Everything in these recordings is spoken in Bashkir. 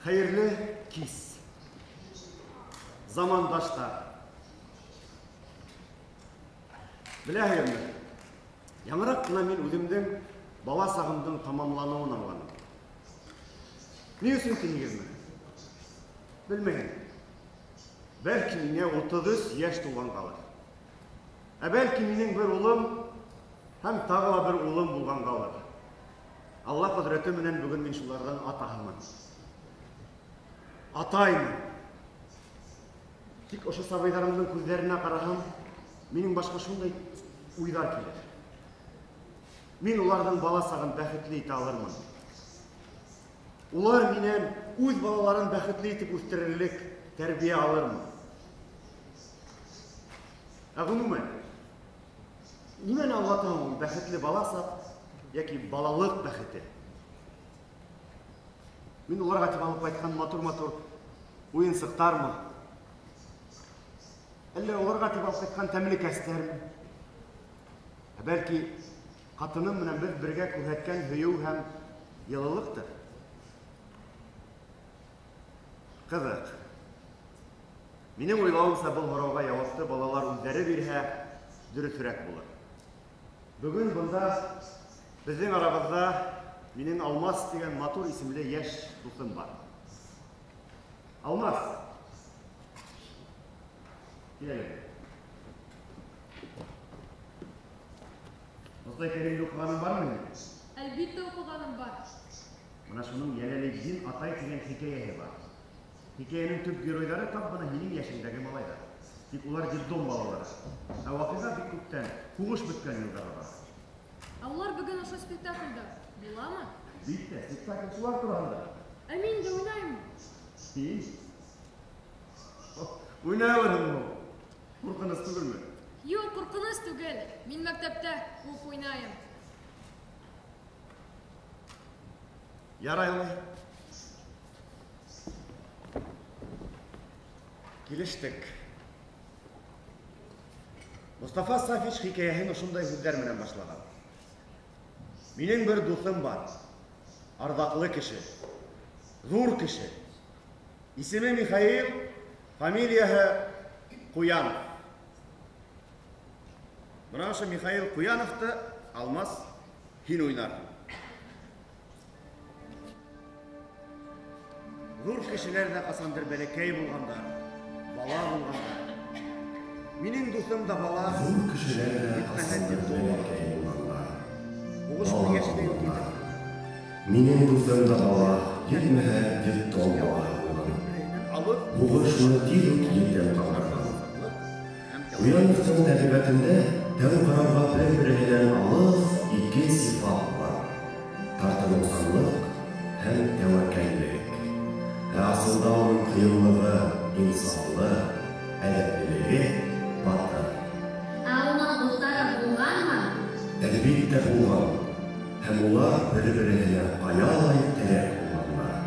Хәйерле кис, замандаштар. Беләһегеҙме, яңыраҡ ҡына мин үҙемдең бала сағымдың тамамланыуын аңланым. Ни өсөн тиһегеҙме? Белмәйем. Бәлки миңә 33 йәш тулғанғалыр. Ә бәлки минең бер улым һәм тағы ла бер улым булғанғалыр. Алла ҡөҙрәте менән бөгөн мин шуларҙың атаһымын. Атаймын. Тик ошо сабыйҙарымдың күҙҙәренә ҡараһам, минең башҡа шундай уйҙар килер. Мин уларҙың бала сағын бәхетле итә алырмын. Улар минән үҙ балаларын бәхетле итеп үҫтерерлек тәрбиә алырмын. Ә ғөмүмән, нимәне аңлата ул бәхетле бала саҡ йәки балалыҡ бәхете? Мин уларға тип алып ҡайтҡан матур-матур уйынсыҡтармы? Әллә уларға тип алып ҡайтҡан тәмлекәстәрме? Ә бәлки ҡатыным менән беҙ бергә күрһәткән һөйөү һәм йылылыҡтыр? Ҡыҙыҡ. Минең уйлауымса, был һорауға яуапты балалар үҙҙәре бирһә, дөрөҫөрәк булыр. Бөгөн бында беҙҙең арабыҙҙа минең Алмас тигән матур исемле йәш дуҫым бар. Алмас! Кил әле. Мостай Кәримде уҡығаның бармы инде? Әлбиттә уҡығаным бар. Бына шуның Йәләлетдин атай тигән хикәйәһе бар. Хикәйәнең төп геройҙары тап бына һинең йәшеңдәге малайҙар. Тик улар детдом балалары. Ә ваҡиға бик күптән, һуғыш бөткән йылдарға бара. Ә улар бөгөн ошо спектаклдә буламы? Әлбиттә, спектакль шулар тураһында. Ә мин дә уйнаймы? Һин? Уйнай алырһыңмы? Ҡурҡыныс түгелме? Юҡ, ҡурҡыныс түгел. Мин мәктәптә күп уйнайым. Ярай улай. Килештек. Мостафа Сафич хикәйәһен ошондай һүҙҙәр менән башлаған. Минең бер дуҫым бар. Арҙаҡлы кеше. Ҙур кеше. Исеме Михаил, фамилияһы Ҡуянов. Бына ошо Михаил Ҡуяновты, Алмас, һин уйнарһың. Ҙур кешеләр ҙә ҡасандыр бәләкәй булғандар, бала булғандар. Минең дуҫым да бала, Ҙур кешеләр ҙә етмәһә ҡасандыр детдом бәләкәй булғандар, Һуғыш бала йәшенә юҡ булғандар. инде. Минең дуҫым да бала, етмәһә детдом балаһы булған. Һуғыш уны тиҙ үк етем ҡалдырған. Ҡуяновтың тәбиғәтендә тәү ҡарауға бер-береһенән алыҫ ике сифат бар: тартыныусанлыҡ һәм тәүәккәллек. Ә асылда уның ҡыйынлығы, инсафлы, әҙәплелеге батыр. Ә уның дуҫтары булғанмы? Әлбиттә булған. Һәм улар бер-береһенә ҡаялай терәк булғандар.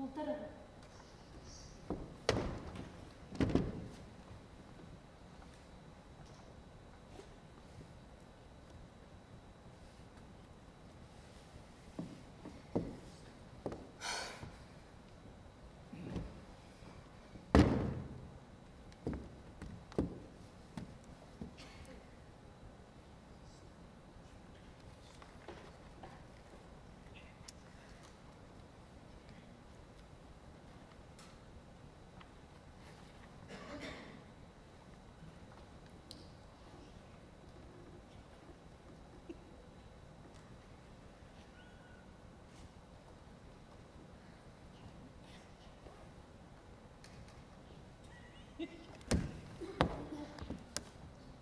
Ултырығыҙ.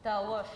Тауыш.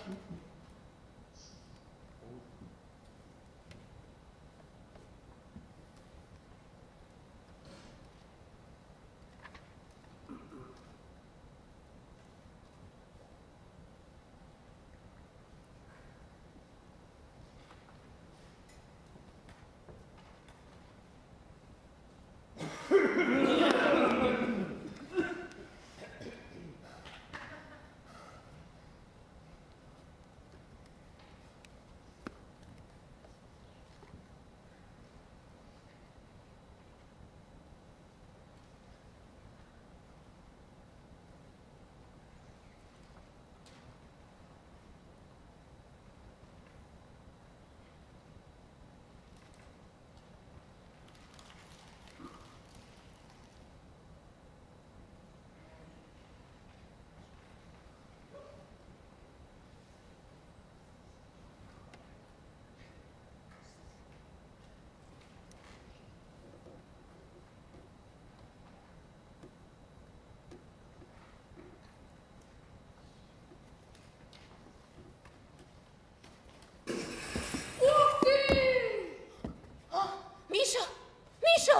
Миша! Миша!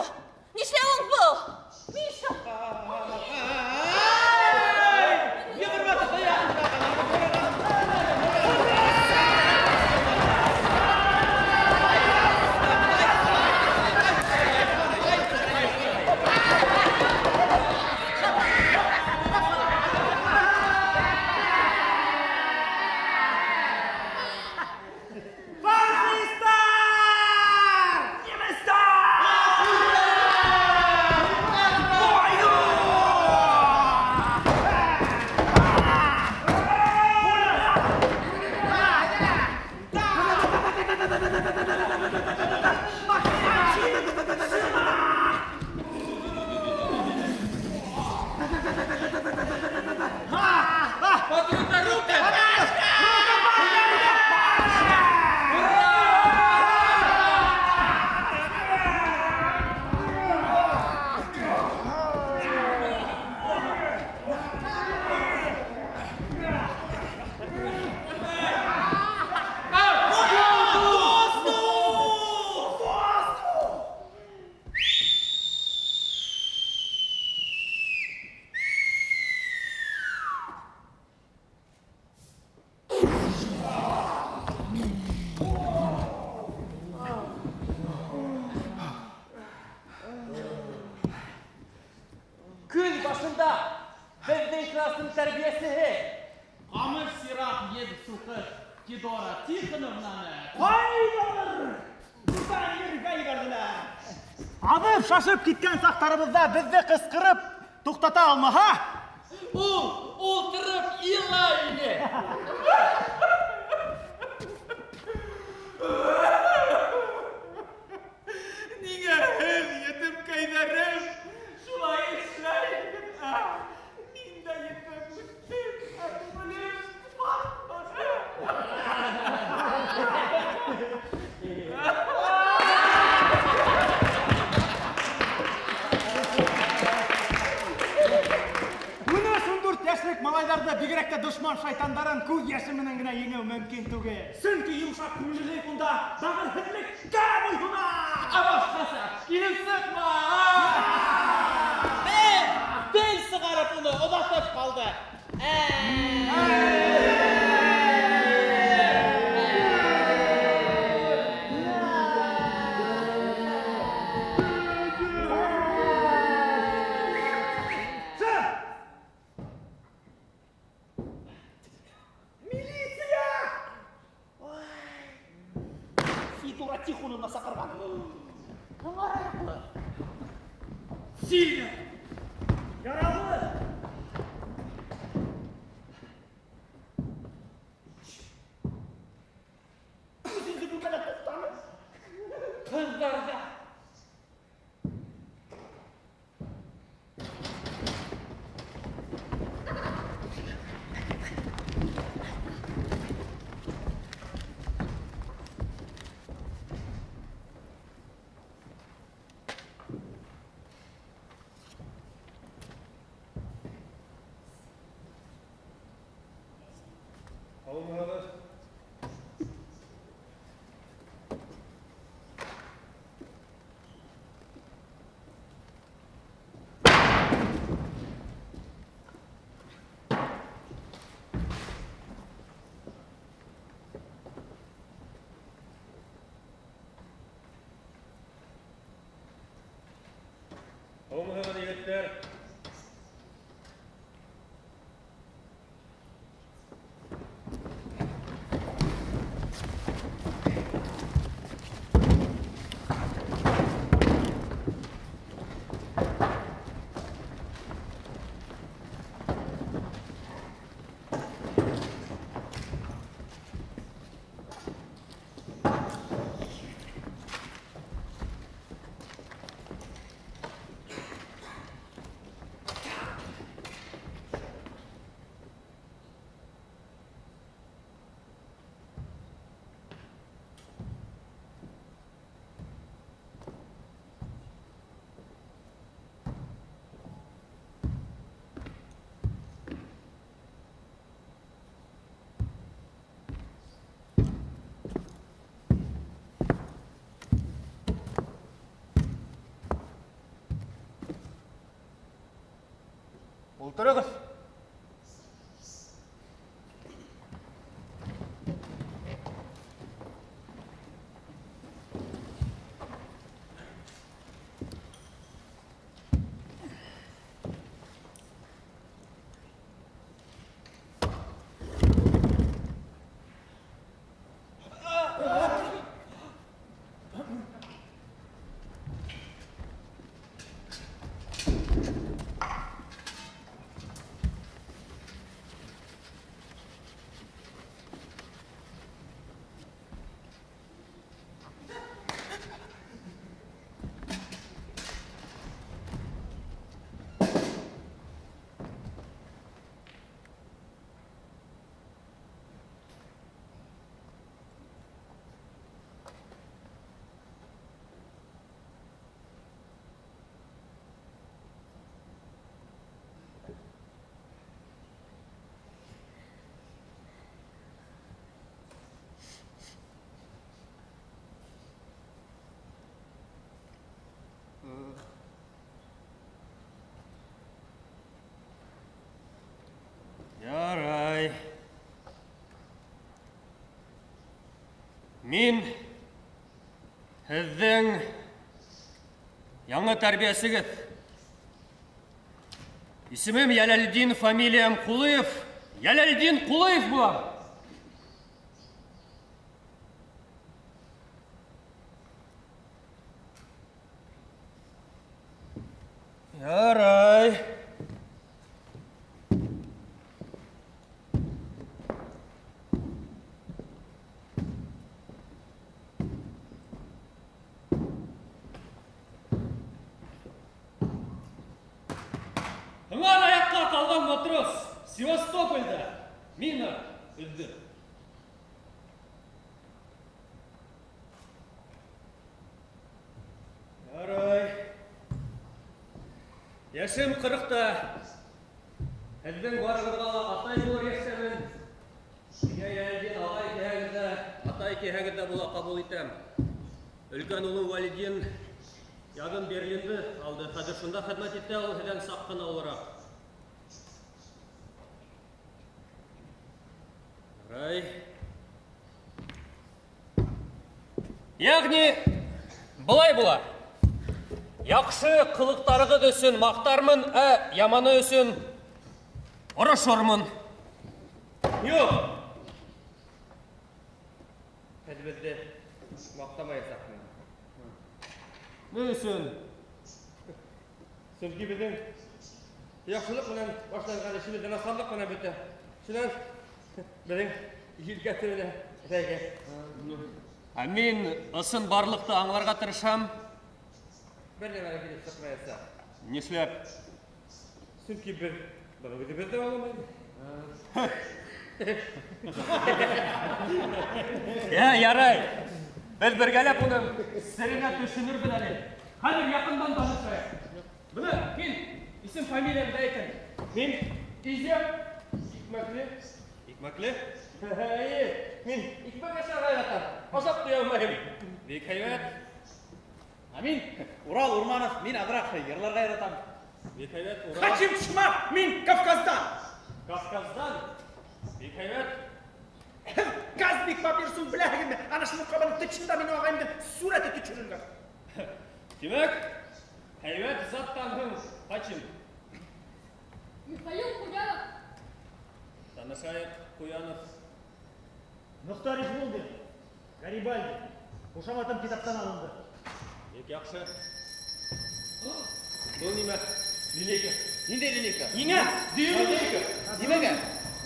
Нишләүең был? Миша! Шашып киткән саҡтарыбыҙҙа беҙҙе ҡысҡырып туҡтата алмаһа? Ул ултырып илай ине. Ниңә һеҙ, етемкәйҙәрем, шулай эшләйһегеҙ? Мин дә етем үҫтем, ә күңелем батманы. Малайҙарҙы бигерәк тә дошман шайтандарын күҙ йәше менән генә еңеү мөмкин түгел. Сөнки йомшаҡ күңеллелек унда бәғерһеҙлеккә буйһона. Ә башҡаса килеп сыҡма. Бер тел сығарып уны оҙатып ҡалды. Сильно! Яралы! Үҙеңде бүлмәлә туҡтағыҙ. Ҡыҙҙар ҙа. Һаумыһығыҙ, егеттәр! Ултырығыҙ. Ярай. Мин һеҙҙең яңы тәрбиәсегеҙ. Исемем Йәләлетдин, фамилиям Ҡулыев. Йәләлетдин Ҡулыев булам. Ярай. Һыңар аяҡҡа ҡалған матрос Севастополдә мина өҙҙө. Ярай. Йәшем 40-та. Һеҙҙең барығыҙға ла атай булыр йәштәмен. Миңә Йәләлетдин ағай тиһәгеҙ ҙә, атай тиһәгеҙ ҙә була, ҡабул итәм. Өлкән улым Вәлидин яҙын Берлинды алды. Хәҙер шунда хеҙмәт итә, ул һеҙҙән саҡ ҡына олораҡ. Ярай. Йәғни, былай була. Яҡшы ҡылыҡтарығыҙ өсөн маҡтармын, ә яманы өсөн орошормон. Юҡ. Һеҙ беҙҙе маҡтамаясаҡһығыҙ. Ни өсөн? Сөнки беҙҙең яҡшылыҡ менән башланған эшебеҙ насарлыҡ менән бөтә. Шунан беҙҙең елкә төбөнә эләгә. Ә мин ысын барлыҡты аңларға тырышам. Бер нәмә лә килеп сыҡмаясаҡ. Нишләп? Сөнки беҙ быны үҙебеҙ ҙә аңламайбыҙ. Йә, ярай. Беҙ бергәләп уның серенә төшөнөрбөҙ әле. Хәҙер яҡындан танышайыҡ. Бына һин исем фамилияңды әйтең. Мин Изя Икмәкле. Икмәкле? Эйе, мин икмәк ашарға яратам. Ашап туя алмайым. Бик һәйбәт. Ә мин Урал Урманов, мин аҙыраҡ йырларға яратам. Бик һәйбәт, Урал. Хачим Шмак, мин Кавказдан. Кавказдан? Бик һәйбәт. Казбик Папирсун беләһегеҙме? Ана шуның ҡабының тышында минең ағайымдың сүрәте төшөрөлгән. Тимәк, Һәйбәт заттан һуң, Хачим. Михаил Куянов. Танышайыҡ, Куянов. Мөхтәр Ишбулдин, Гарибальди. Ҡушаматым китаптан алынды. Бик яҡшы. Был нимә? Линейка. Ниндәй линейка? Ниңә? Дөйөм линейка. Нимәгә?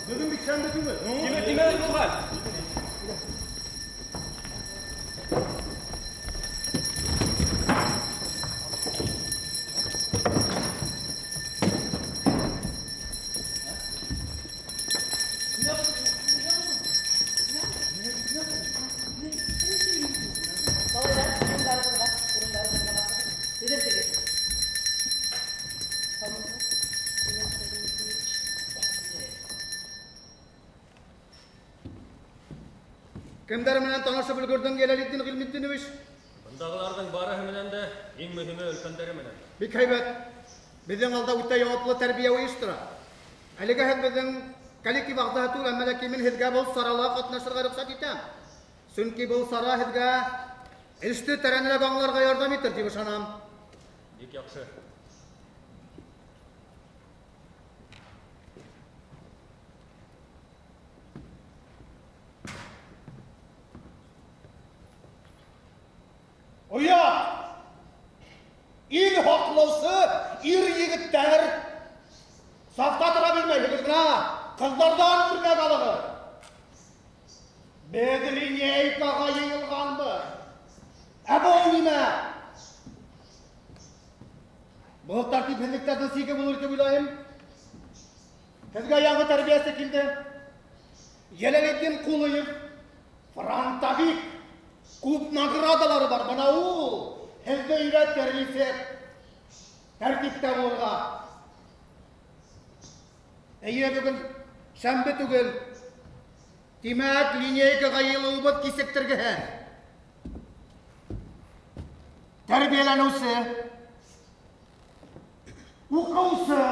Бөгөн бит шәмбе түгел. Тимәк, нимәлер булған? Балалар, урындарығыҙға, урындарығыҙға баҫығыҙ. Төҙөлтөгөҙ. Һаумыһығыҙ? Кемдәр менән танышып өлгөрҙөң, Йәләлетдин Ғилметдинович? Бындағыларҙың барыһы менән дә, иң мөһиме өлкәндәре менән. Бик һәйбәт. Беҙҙең алда үтә яуаплы тәрбиә ойоштора. Әлегә һеҙ беҙҙең коллектив ағзаһы түгел, әммә ләкин мин һеҙгә был сарала ҡатнашырға рөхсәт итәм. Сөнки был сара һеҙгә эште тәрәнерәк аңларға ярҙам итер тип ышанам. Бик яҡшы. Оят! Ил һаҡлаусы ир егеттәр сафта тора белмәйһегеҙ генә, ҡыҙҙарҙан үрнәк алығыҙ. Беҙ линейкаға йыйылғанбыҙ. Ә был нимә? Был тәртипһеҙлектәрҙең сиге булыр тип уйлайым. Һеҙгә яңы тәрбиәсе килде. Йәләлетдин Ҡулыев, фронтовик. Күп наградалары бар, бына ул һеҙҙе өйрәтер нисек тәртиптә булырға. Эйе, бөгөн шәмбе түгел. Тимәк, линейкаға йыйылыуыбыҙ кисектергеһен. Тәрбиәләнеүсе, уҡыусы,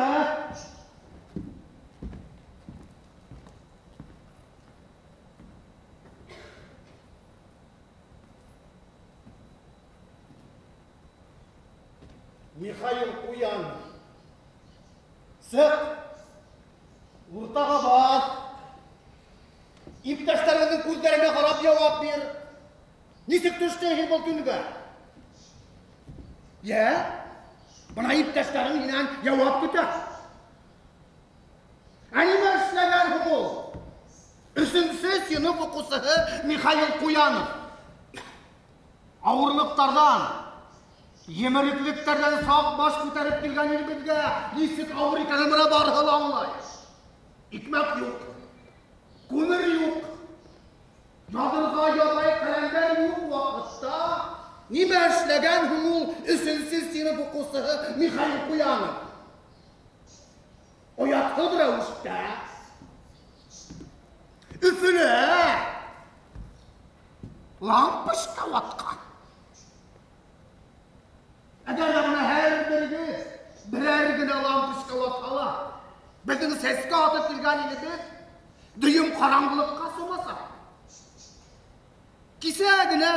Михаил Куянов. Сыҡ, уртаға баҫ. Иптәштәреңдең күҙҙәренә ҡарап яуап бир. Нисек төштөң һин был көнгә? Йә, бына иптәштәрең һинән яуап көтә. Ә нимә эшләгән һуң ул? Өсөнсө синыф уҡыусыһы Михаил Куянов. Ауырлыҡтарҙан, емереклектәрҙән саҡ баш күтәреп килгән илебеҙгә нисек ауыр икәнен бына барыһы ла аңлай. Икмәк юҡ, күмер юҡ, яҙырға ябай ҡәләмдәр юҡ ваҡытта нимә эшләгән һуң ул өсөнсө синыф уҡыусыһы Михаил Куянов? Оятһыҙ рәүештә Өфөлә лампочка ватҡан. Әгәр ҙә бына һәр берегеҙ берәр генә лампочка ватһа ла, беҙҙең сәскә атып килгән илебеҙ дөйөм ҡараңғылыҡҡа сумасаҡ. Кисә генә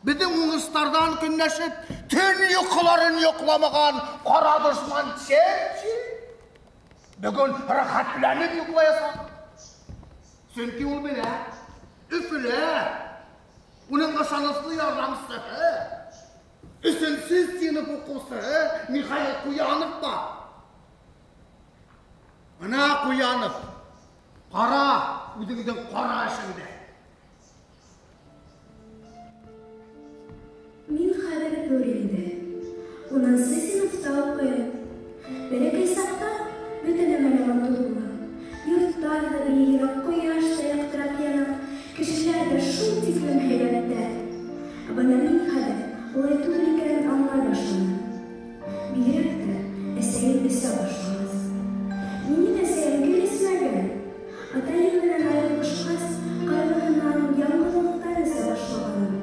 беҙҙең уңыштарҙан көнләшеп, төн йоҡоларын йоҡламаған ҡара дошман Черчилль бөгөн рәхәтләнеп йоҡлаясаҡ. Сөнки ул белә, Өфөлә уның ышаныслы ярҙамсыһы, өсөнсө синыф уҡыусыһы Михаил Куянов бар. Бына Куянов, ҡара үҙеңдең ҡара эшеңде. Мин хәҙер ҙур инде. Унынсы синыфта уҡыйым. Бәләкәй саҡта бөтә нәмә лә матур була. Йорттар ҙа бейегерәк, ҡояш та яҡтыраҡ яна, кешеләр ҙә шул тиклем һәйбәттәр. Ә бына мин хәҙер улай түгел икәнен аңлай башланым. Бигерәк тә әсәйем эсә башлағас. Минең әсәйем гел эсмәгән. Атайым менән айырылышҡас, ҡайғыһынан, яңғыҙлыҡтан эсә башлаған ул.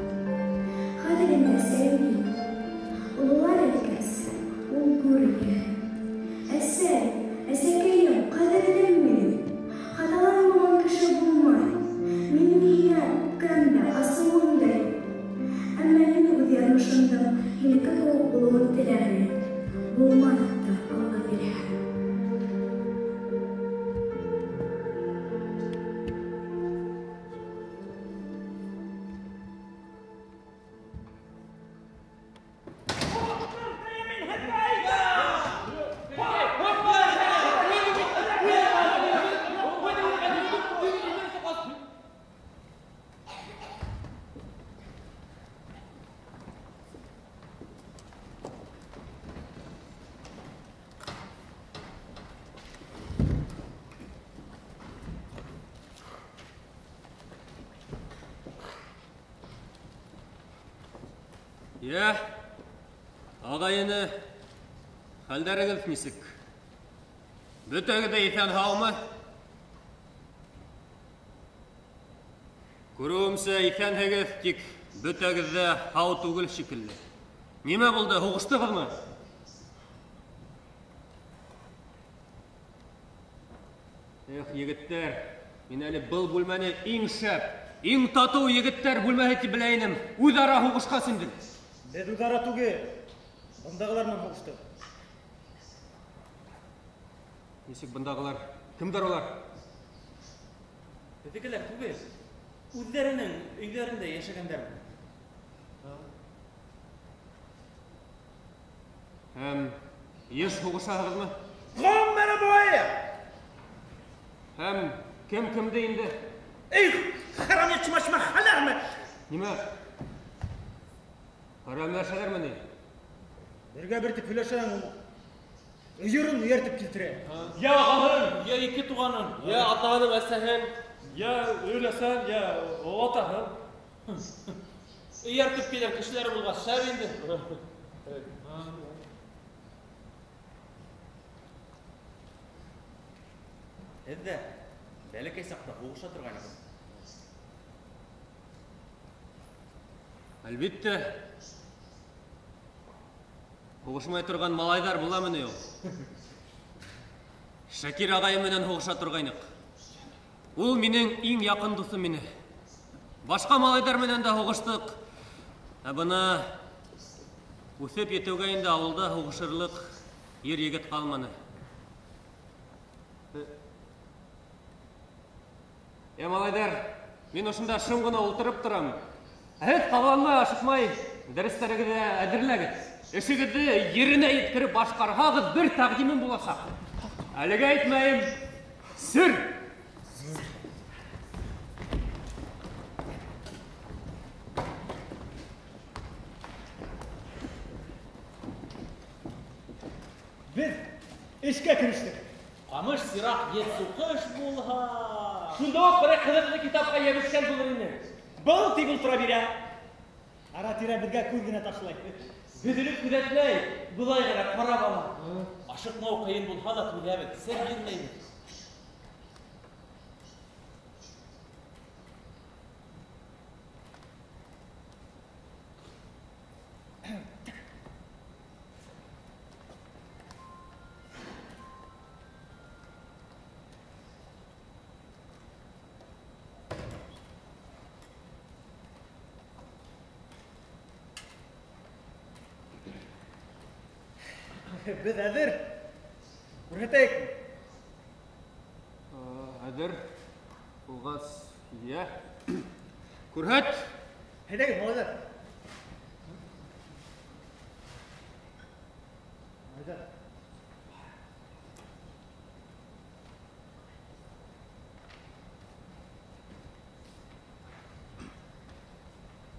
Хәҙер инде әсәйем юҡ. Ололар әйткәс, ул гүр эйәһе. Әсәй, әсәкәйем, ҡәҙерлем минең. Хаталанмаған кеше булмай. Минең һиңә үпкәм дә, асыуым да юҡ. Әммә мин үҙ яҙмышымдың һинеке кеүек булыуын теләмәйем. Булмаҫ та, Алла бирһә. Йә, ағай-эне, хәлдәрегеҙ нисек? Бөтәгеҙ ҙә иҫән-һаумы? Күреүемсә, иҫәнһегеҙ, тик бөтәгеҙ ҙә һау түгел шикелле. Нимә булды, һуғыштығыҙмы? Эх, егеттәр, мин әле был бүлмәне иң шәп, иң татыу егеттәр бүлмәһе тип белә инем. Үҙ-ара һуғышҡа синдек. Беҙ үҙ-ара түгел, бындағылар менән һуғыштыҡ. Нисек бындағылар? Кемдәр улар? Беҙҙекеләр түгел, үҙҙәренең өйҙәрендә йәшәгәндәр. Һәм йыш һуғышаһығыҙмы? Ғүмере буйы! Һәм кем кемде инде? Эй, харам ятмашма халармы? Нимә? Хәрәмләшәләрме ни? Бергә бер тип һөйләшәң, өйөрөн эйәртеп килтерә. Йә ағаһын, йә ике туғанын, йә атаһының әсәһен, йә өләсәһен, йә олатаһын. Эйәртеп килер кешеләр булғас, шәп инде. Һеҙ ҙә бәләкәй саҡта һуғыша торғайнығыҙ. Әлбиттә, һуғышмай торған малайҙар буламы ни ул? Шакир ағайым менән һуғыша торғайныҡ. Ул минең иң яҡын дуҫым ине. Башҡа малайҙар менән дә һуғыштыҡ. Ә бына үҫеп етеүгә инде ауылда һуғышырлыҡ ир егет ҡалманы. Ә малайҙар, мин ошонда шым ғына ултырып торам. Һеҙ ҡабаланмай, ашыҡмай дәрестәрегеҙҙе әҙерләгеҙ. Эшегеҙҙе еренә еткереп башҡарһағыҙ, бер тәҡдимем буласаҡ. Әлегә әйтмәйем. Сер! Беҙ эшкә керештек. Ҡамыш сираҡ ет суҡыш булһа. Шунда уҡ берәй ҡыҙыҡлы китапҡа йәбешкән булыр ине. Был тип ултыра бирә. Ара-тирә беҙгә күҙ генә ташлай. Бөҙөлөп күҙәтләй, былай ғына ҡарап ала. Ашыҡмау ҡыйын булһа ла түҙәбеҙ, сер бирмәйбеҙ. Беҙ әҙер. Күрһәтәйекме? Әҙер булғас, йә. Күрһәт! Әйҙәгеҙ, малайҙар. Малайҙар.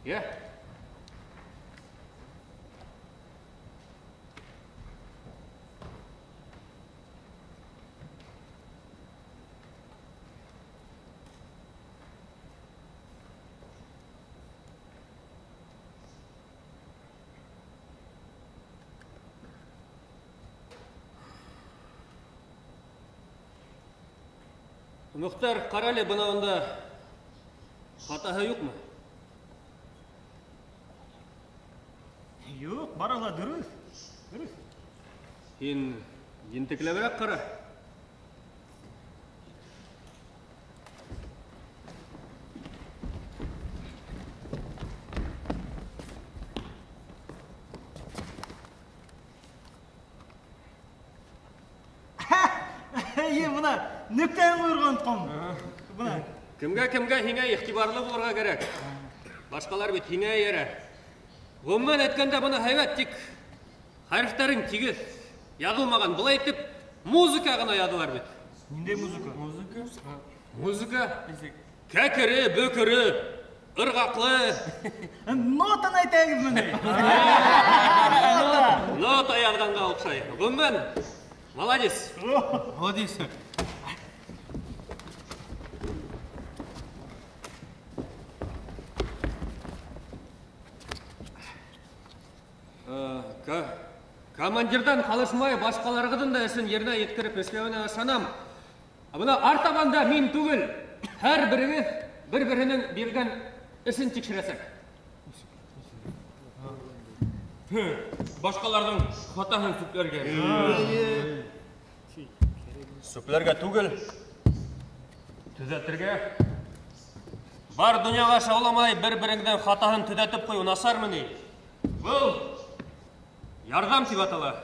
Йә. Мөхтәр, ҡара әле, бынауында хатаһы юҡмы? Юҡ, бары ла дөрөҫ. Дөрөҫ. Һин ентекләберәк ҡара. Нөктәһен ҡуйырға онотҡанмын. Бына. Кемгә-кемгә һиңә иғтибарлы булырға кәрәк. Башҡалар бит һиңә эйәрә. Ғөмүмән әйткәндә, быны һәйбәт, тик хәрефтәрең тигеҙ яҙылмаған. Былай итеп музыка ғына яҙылар бит. Ниндәй музыка? Музыка. Музыка. Кәкере, бөкөрө, ырғаҡлы. Нотаны әйтәгеҙме ни? Нота яҙғанға оҡшай. Ғөмүмән, молодец. Молодец. Командирҙан ҡалышмай башҡаларығыҙҙың да эшен еренә еткереп эшләүенә ышанам. Ә бына артабан да мин түгел, һәр берегеҙ бер-береһенең биргән эшен тикшерәсәк. Башҡаларҙың хатаһын сүпләргә. Сүпләргә түгел, төҙәтергә. Бар донъяға шауламай бер-береңдең хатаһын төҙәтеп ҡуйыу насармы ни? Был ярҙам тип атала.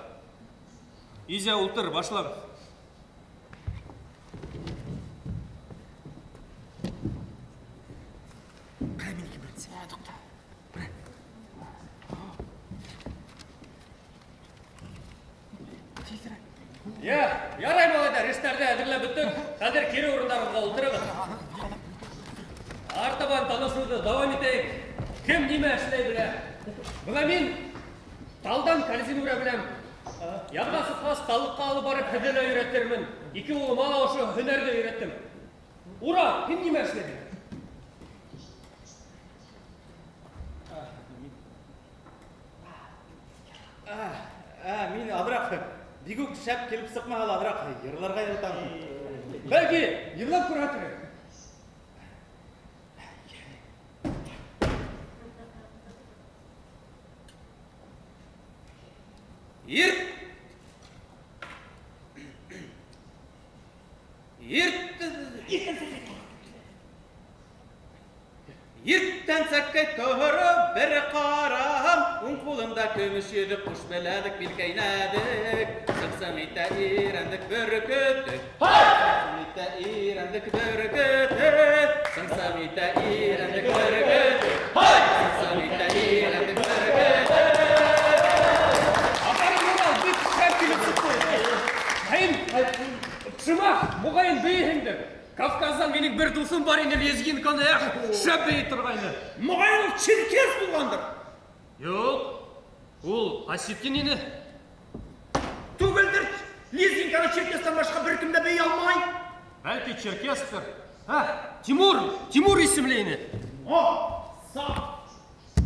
Изә, ултыр, башлағыҙ. Йә, ярай, малайҙар, эштәрҙе әҙерләп бөттөк. Хәҙер кире урындарығыҙға ултырығыҙ. Артабан танышыуҙы дауам итәйек. Кем нимә эшләй белә? Бына мин талдан корзина үрә беләм. Яҙға сыҡҡас, таллыҡҡа алып барып һеҙҙе лә өйрәтермен. Ике улыма ла ошо һөнәрҙе өйрәттем. Ура, һин нимә эшләйһең? Мин аҙыраҡ бик үк шәп килеп сыҡмаһа ла аҙыраҡ йырларға яратам. Бәлки, йырлап күрһәтерһең. Ирттән сәккәй тороп бер ҡараһам, уң ҡулымда көмөш йөҙөк, ҡуш беләҙек билкәйнәҙек. Сыҡсым итә ирәндек бөркөтө, сыҡсым итә ирәндек бөркөтө, сыҡсым итә ирәндек бөркөтө, сыҡсым итә ирәндек бөркөтө. Афарин, Урал, бик шәп килеп сыҡты. Һин, Шымах, моғайын бейеһеңдер. Кавказдан минең бер дуҫым бар ине, лезгинканы, эх, шәп бейей торғайны. Моғайын ул черкес булғандыр. Юҡ, ул осетин ине. Түгелдер, лезгинканы черкестан башҡа бер кем дә бейей алмай. Бәлки черкестер. Һә, Тимур, Тимур исемле ине. О, саф,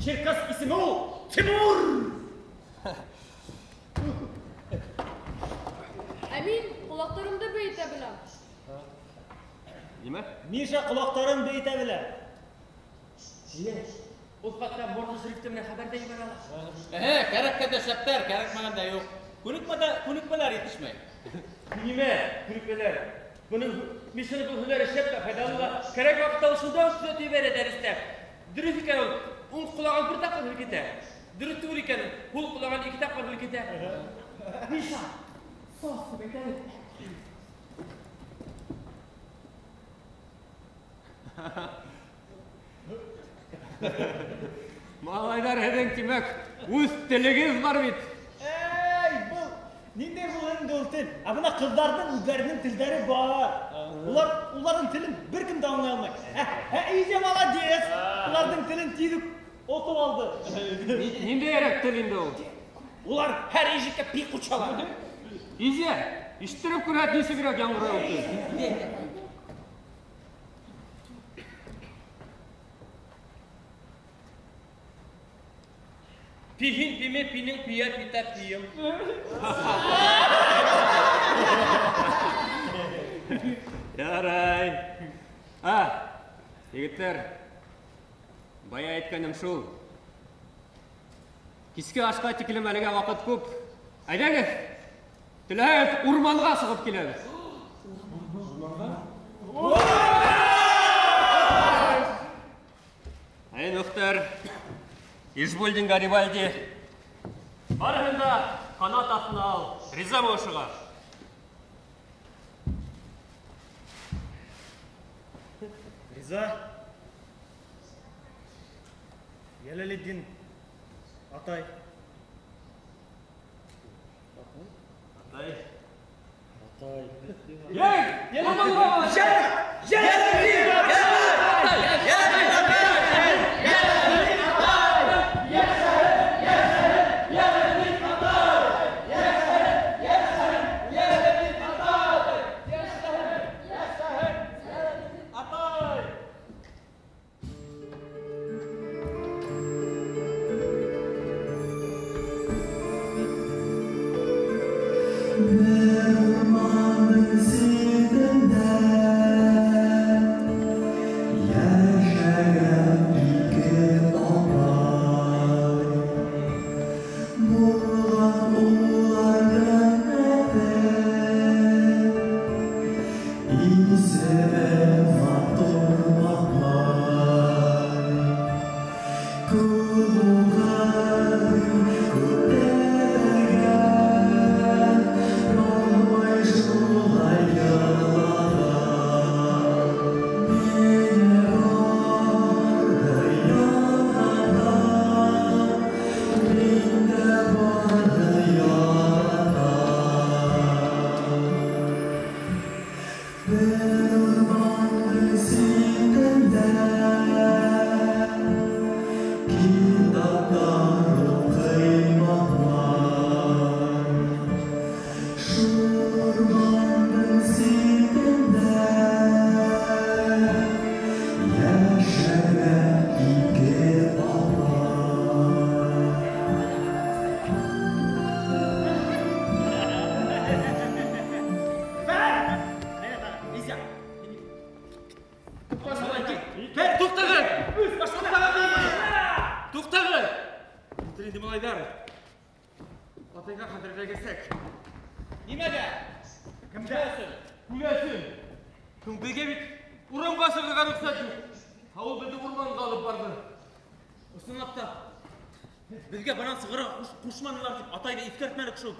черкес исеме ул, Тимур. Ә мин ҡолаҡтарымды бейетә беләм. Нимә? Миша ҡолаҡтарын бейетә белә. Ул хатта Морзе шрифты менән хәбәр ҙә ебәрә ала. Эһе, кәрәккә дә шәптәр, кәрәкмәгәндә юҡ. Күнекмәдә күнекмәләр етешмәй. Нимә? Күнекмәләр. Бының Мишаның был һөнәре шәп тә файҙалы ла. Кәрәк ваҡытта ул шунда уҡ төҙәтеп ебәрә дәрестә. Дөрөҫ икән ул, уң ҡолағын бер тапҡыр һелкетә. Дөрөҫ түгел икән, һул ҡолағын ике тапҡыр һелкетә. Миша, сос тип әйтәле. Малайҙар, һеҙҙең, тимәк, үҙ телегеҙ бар бит. Эй, был ниндәй был инде ул тел? Ә бына ҡыҙҙарҙың үҙҙәренең телдәре бар. Уларҙың телен бер кем дә аңлай алмай. Изя молодец. Уларҙың телен тиҙ үк отоп алды. Ниндәйерәк тел инде ул? Улар һәр ижеккә пи ҡушалар. Изя, ишеттереп күрһәт, нисегерәк яңғырай ул тел. Пиһин пиме пинең пия питә пием. Ярай. Егеттәр, бая әйткәнем шул. Киске ашҡа тиклем әлегә ваҡыт күп. Әйҙәгеҙ, теләһәгеҙ урманға сығып киләбеҙ. Әй, Мөхтәр, Ишбулдин Гарибальди, барыһын да ҡанат аҫтына ал. Ризамы ошоға? Мирза Йәләлетдин атай. Атай. Атай. Ей! Йәләлетдин!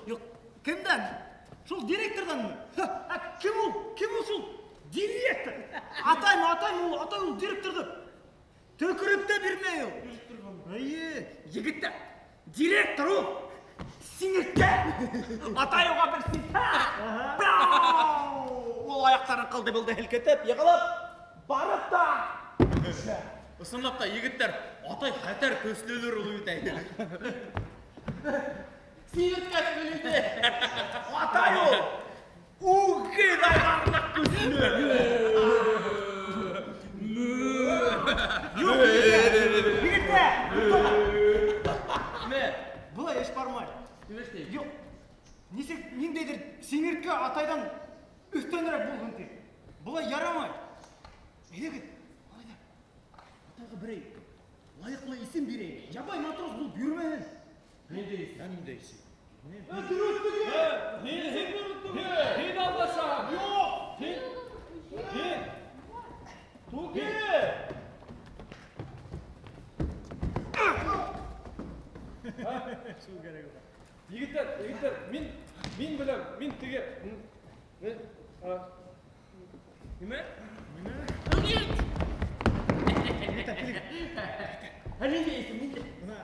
Юҡ, кемдән? Шул директорҙанмы? Ә кем ул? Кем ул шул? Директор! Атаймы, атаймы ул, атай ул директорҙы төкөрөп тә бирмәй ул. Эйе, егеттәр, директор ул! Сиңерткә! Атай уға бер сиңерткә! Ул аяҡтарын ҡылды-былды һелкетеп, йығылып, барып та! Ысынлап та, егеттәр, атай хәтәр көслөлөр ул бит әйҙә. Сиңерткә түгел. Атай ул! Үгеҙ айғарлыҡ көслө! Юҡ, егеттәр! Мә, былай эш бармай. Юҡ, нисек ниндәйҙер сиңерткә атайҙан өҫтәнерәк булһын ти. Былай ярамай. Әйҙәгеҙ, малайҙар, атайға берәй лайыҡлы исем бирәйек. Ябай матрос булып йөрөмәһен. Ниндәй исем? Ниндәй исем? Дөрөҫ түгел! Һин дөрөҫ түгел! Һин алдашаһың! Юҡ! Һин! Һин! Түгел! Шул кәрәк уға. Егеттәр, егеттәр, мин беләм, мин теге... Нимә? Нимә? Егеттәр, килегеҙ. Ә ниндәй исем, ниндәй? Бына.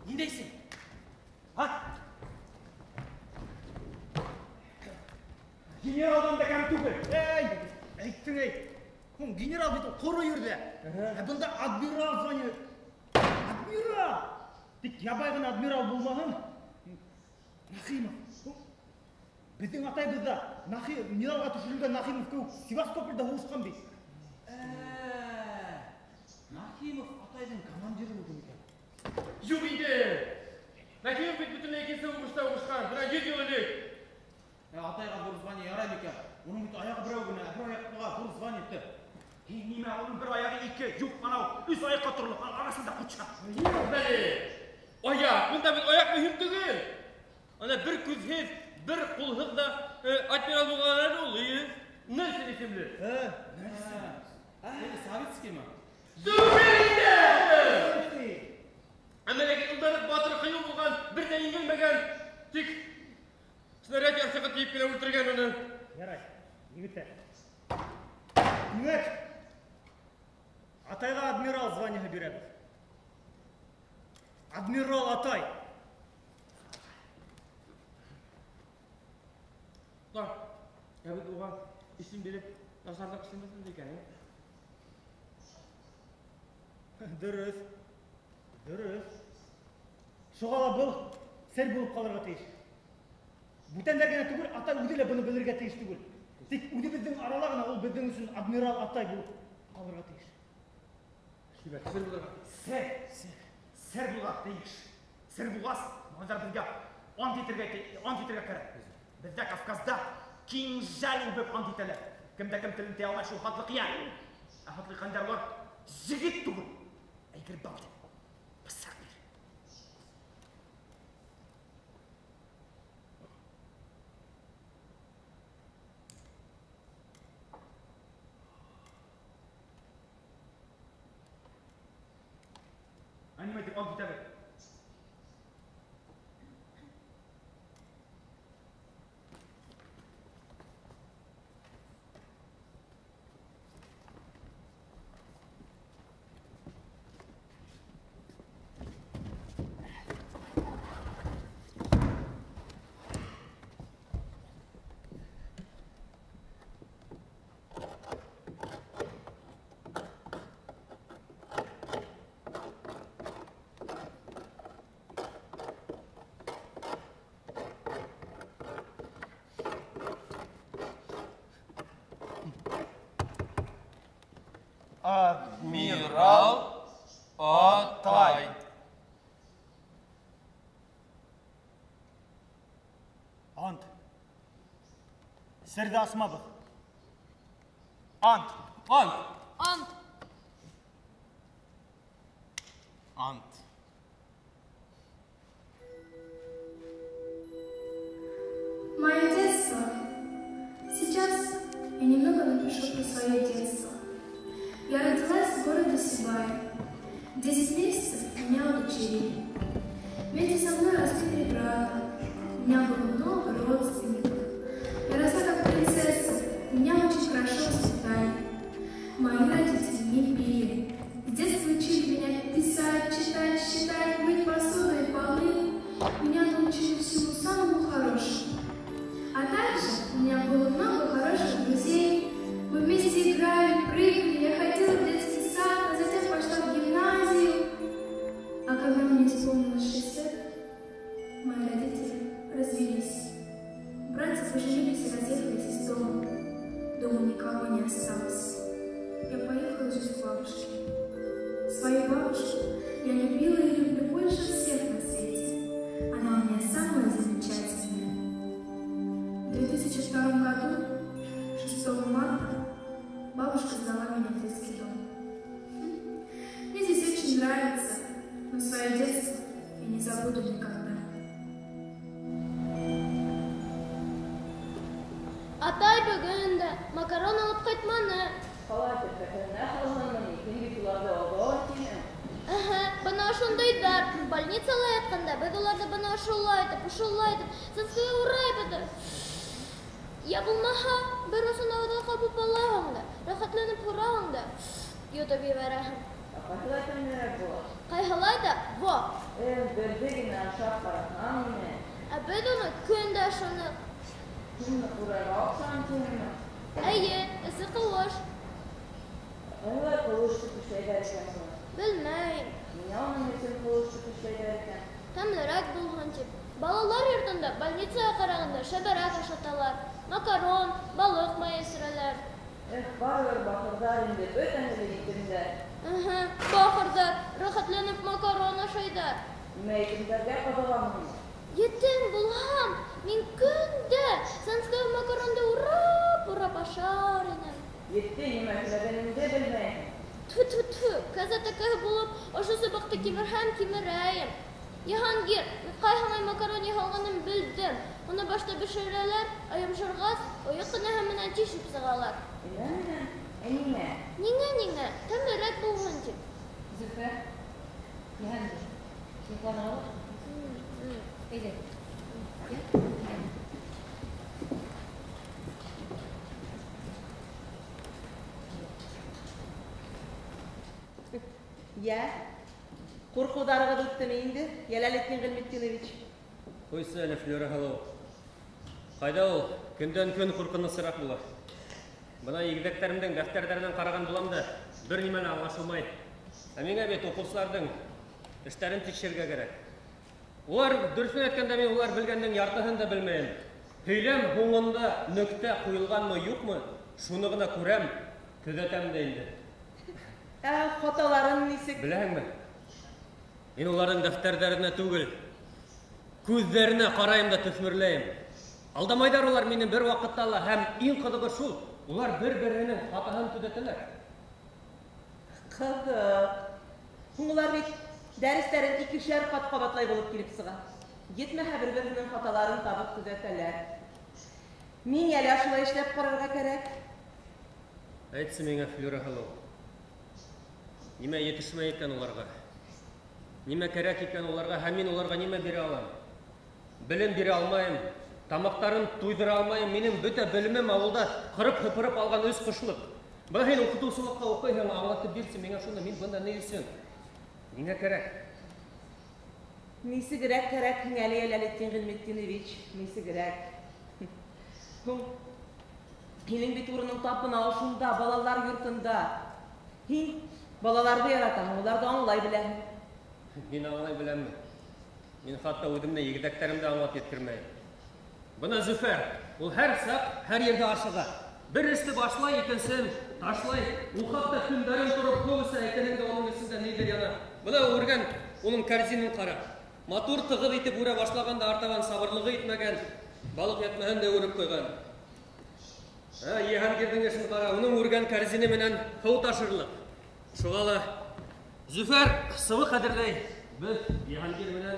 Ниндәй исем? Һа? Генералдан да кәм түгел. Эй, әйттең әй. Һуң генерал бит ул ҡоро ерҙә. Ә бында адмирал звание. Адмирал! Тик ябай ғына адмирал булмаһын. Нахимов. Беҙҙең атайбыҙ ҙа медалға төшөрөлгән Нахимов кеүек Севастополдә һуғышҡан бит. Нахимов атайҙың командиры булды микән? Юҡ инде. Нахимов бит бөтөнләй икенсе һуғышта һуғышҡан, бына 100 йыл элек. Атайға ҙур звание ярай микән? Уның бит аяғы берәү генә, бер аяҡҡа ҙур звание итте. Һин нимә, уның бер аяғы ике, юҡ, анау өс аяҡҡа торлоҡ, араһында ҡутша. Әле. Аяҡ, бында бит аяҡ мөһим түгел. Ана бер күҙһеҙ, бер ҡулһыҙ ҙа адмирал булған әле ул, эйе. Нельсон исемле. Нельсон. Советскиймы? Түгел инде! Әммә ләкин ул да ныҡ батыр, ҡыйыу булған, бер ҙә еңелмәгән. Тик снаряд ярсығы тейеп кенә үлтергән уны. Ярай, егеттәр. Тимәк, атайға адмирал званиеһы бирәбеҙ. Адмирал атай. Бар, ә беҙ уға исем биреп, насарлыҡ эшләмәҫбеҙ икән, ә? Дөрөҫ. Дөрөҫ. Шуға ла был сер булып ҡалырға тейеш. Бүтәндәр генә түгел, атай үҙе лә быны белергә тейеш түгел. Тик үҙебеҙҙең арала ғына ул беҙҙең өсөн адмирал атай булып ҡалырға тейеш. Сер булырға. Сер, сер, сер булырға тейеш. Сер булғас, малайҙар беҙгә ант итергә кәрәк. Беҙҙә Кавказда кинжал үбеп ант итәләр. Кем дә кем телен тыя алмай, шул хатлы ҡыя. Ә хатлы ҡандар улар егет түгел. Әйгер бал тип. Бысаҡ бир. Ә нимә тип ант итәбеҙ? Адмирал атай. Ант. Серҙе асмабыҙ. Ант. Ант. Ант. Ант. Мое детство. Сейчас я немного напишу про свое детство. Я родилась в городе Сибай. 10 месяцев меня удочерили. Вместе со мной росли 3 брата. У меня было много родственников. Я росла как принцесса. Меня очень хорошо воспитали. Мои родители не пили. С детства учили меня писать, читать, считать, мыть посуду и полы. Меня научили всему самому хорошему. А также у меня было много хороших друзей. Мы вместе играли, прыгали, я ходила в детский сад, а затем пошла в гимназию. А когда мне исполнилось 6 лет, мои родители развелись. Братья поженились и разъехались из дома. Дома никого не осталось. Я поехала жить к бабушке. Свою бабушку я любила и люблю больше всех на свете. Она у меня самая замечательная. В 2002 году, 6 марта, бабушка сдала меня в детский дом. Мне здесь очень нравится, но свое детство я не забуду никогда. Атай бөгөн дә макарон алып ҡайтманы. Ҡалай итеп кәфененә һалынғанмы ни? Һин бит уларҙы оҙаҡ тинең. Әһә, бына ошондайҙар. Больницала ятҡанда беҙ уларҙы бына ошолай итеп, ошолай итеп, сәскәгә урайбыҙ ҙа. Я булмаһа, бер осон ауыҙға ҡабып алаһың да, рәхәтләнеп һураһың да, йотоп ебәрәһең. Ә ҡайһылай тәмлерәк була? Ҡайһылай ҙа, во! Берҙе генә ашап ҡараһаң ине. Ә беҙ уны көн дә ашаныҡ. Һин ҡурайға оҡшаған тинеңме? Эйе, эсе ҡыуыш. Ҡайһылай ҡыуыш тип эшләйҙәр икән уны? Белмәйем. Ниңә уның өсөн ҡыуыш тип эшләйҙәр икән? Тәмлерәк булһын тип. Балалар йортонда больницаға ҡарағанда шәберәк ашаталар. Макарон, балыҡ майы эсерәләр. Эх, барыбер бахырҙар инде, бөтәһе лә етемдәр. Ыһы, бахырҙар, рәхәтләнеп макарон ашайҙар. Нимә, етемдәргә ҡыҙығамы ни? Етем булһам, мин көн дә сәнскәй макаронды урап-урап ашар инем. Етте, нимә һөйләгәнеңде белмәйһең. Тфү-тфү-тфү, кәзә тәкәһе булып, ошо сыбыҡты кимерһәм кимерәйем. Йыһангир, мин ҡайһылай макарон яһалғанын белдем. Уны башта бешерәләр, ә йомшарғас, ойоҡ ҡынаһы менән тишеп сығалар. Нимә менән? Ә ниңә? Ниңә, ниңә? Тәмлерәк булһын тип. Зөфәр, Йыһангир, Йоҡланығыҙ? Әйҙә. Ят. Йә, ҡурҡыуҙарығыҙ үттеме инде, Йәләлетдин Ғилметдинович? Ҡуйсы әле, Флюра һылыу. Ҡайҙа ул, көндән-көн ҡурҡынысыраҡ була. Бына игеҙәктәремдең дәфтәрҙәренән ҡараған булам да, бер нимә лә аңлашылмай. Ә миңә бит уҡыусыларҙың эштәрен тикшерергә кәрәк. Улар, дөрөҫөн әйткәндә, мин улар белгәндең яртыһын да белмәйем. Һөйләм һуңында нөктә ҡуйылғанмы, юҡмы, шуны ғына күрәм, төҙәтәм дә инде. Ә хаталарын нисек? Беләһеңме? Мин уларҙың дәфтәрҙәренә түгел, күҙҙәренә ҡарайым да төҫмөрләйем. Алдамайҙар улар мине бер ваҡытта ла, һәм иң ҡыҙығы шул, улар бер-береһенең хатаһын төҙәтәләр. Ҡыҙыҡ. Һуң улар бит дәрестәрен икешәр ҡат ҡабатлай булып килеп сыға. Етмәһә бер-береһенең хаталарын табып төҙәтәләр. Миңә лә шулай эшләп ҡарарға кәрәк. Әйтсе миңә, Флюра һылыу. Нимә етешмәй икән уларға? Нимә кәрәк икән уларға? Һәм мин уларға нимә бирә алам? Белем бирә алмайым, тамаҡтарын туйҙыра алмайым. Минең бөтә белемем ауылда ҡырып-һыпырып алған өс ҡышлыҡ. Бына һин уҡытыусылыҡҡа уҡыйһың, аңлатып бирсе миңә шуны, мин бында ни өсөн? Ниңә кәрәк? Нисегерәк кәрәк һиңә әле, Йәләлетдин Ғилметдинович, нисегерәк? Һуң, һинең бит урының тап бына ошонда, балалар йортонда. Һин балаларҙы яратаһың, уларҙы аңлай беләһең. Мин аңлай беләмме? Мин хатта үҙемде егеҙәктәремде аңлап еткермәйем. Бына Зөфәр, ул һәр саҡ, һәр ерҙә ашыға. Бер эште башлай, икенсеһен ташлай. Ул хатта көндәрен тороп һыу эсә, әйтерһең дә уның эсендә ниҙер яна. Бына үргән уның корзинын ҡара. Матур тығыҙ итеп үрә башлаған да артабан сабырлығы етмәгән, балыҡ ятмаһын да үреп ҡуйған. Йыһангирҙең эшен ҡара, уның үргән корзины менән һыу ташырлыҡ. Шуға ла Зөфәр сыбыҡ әҙерләй. Беҙ Йыһангир менән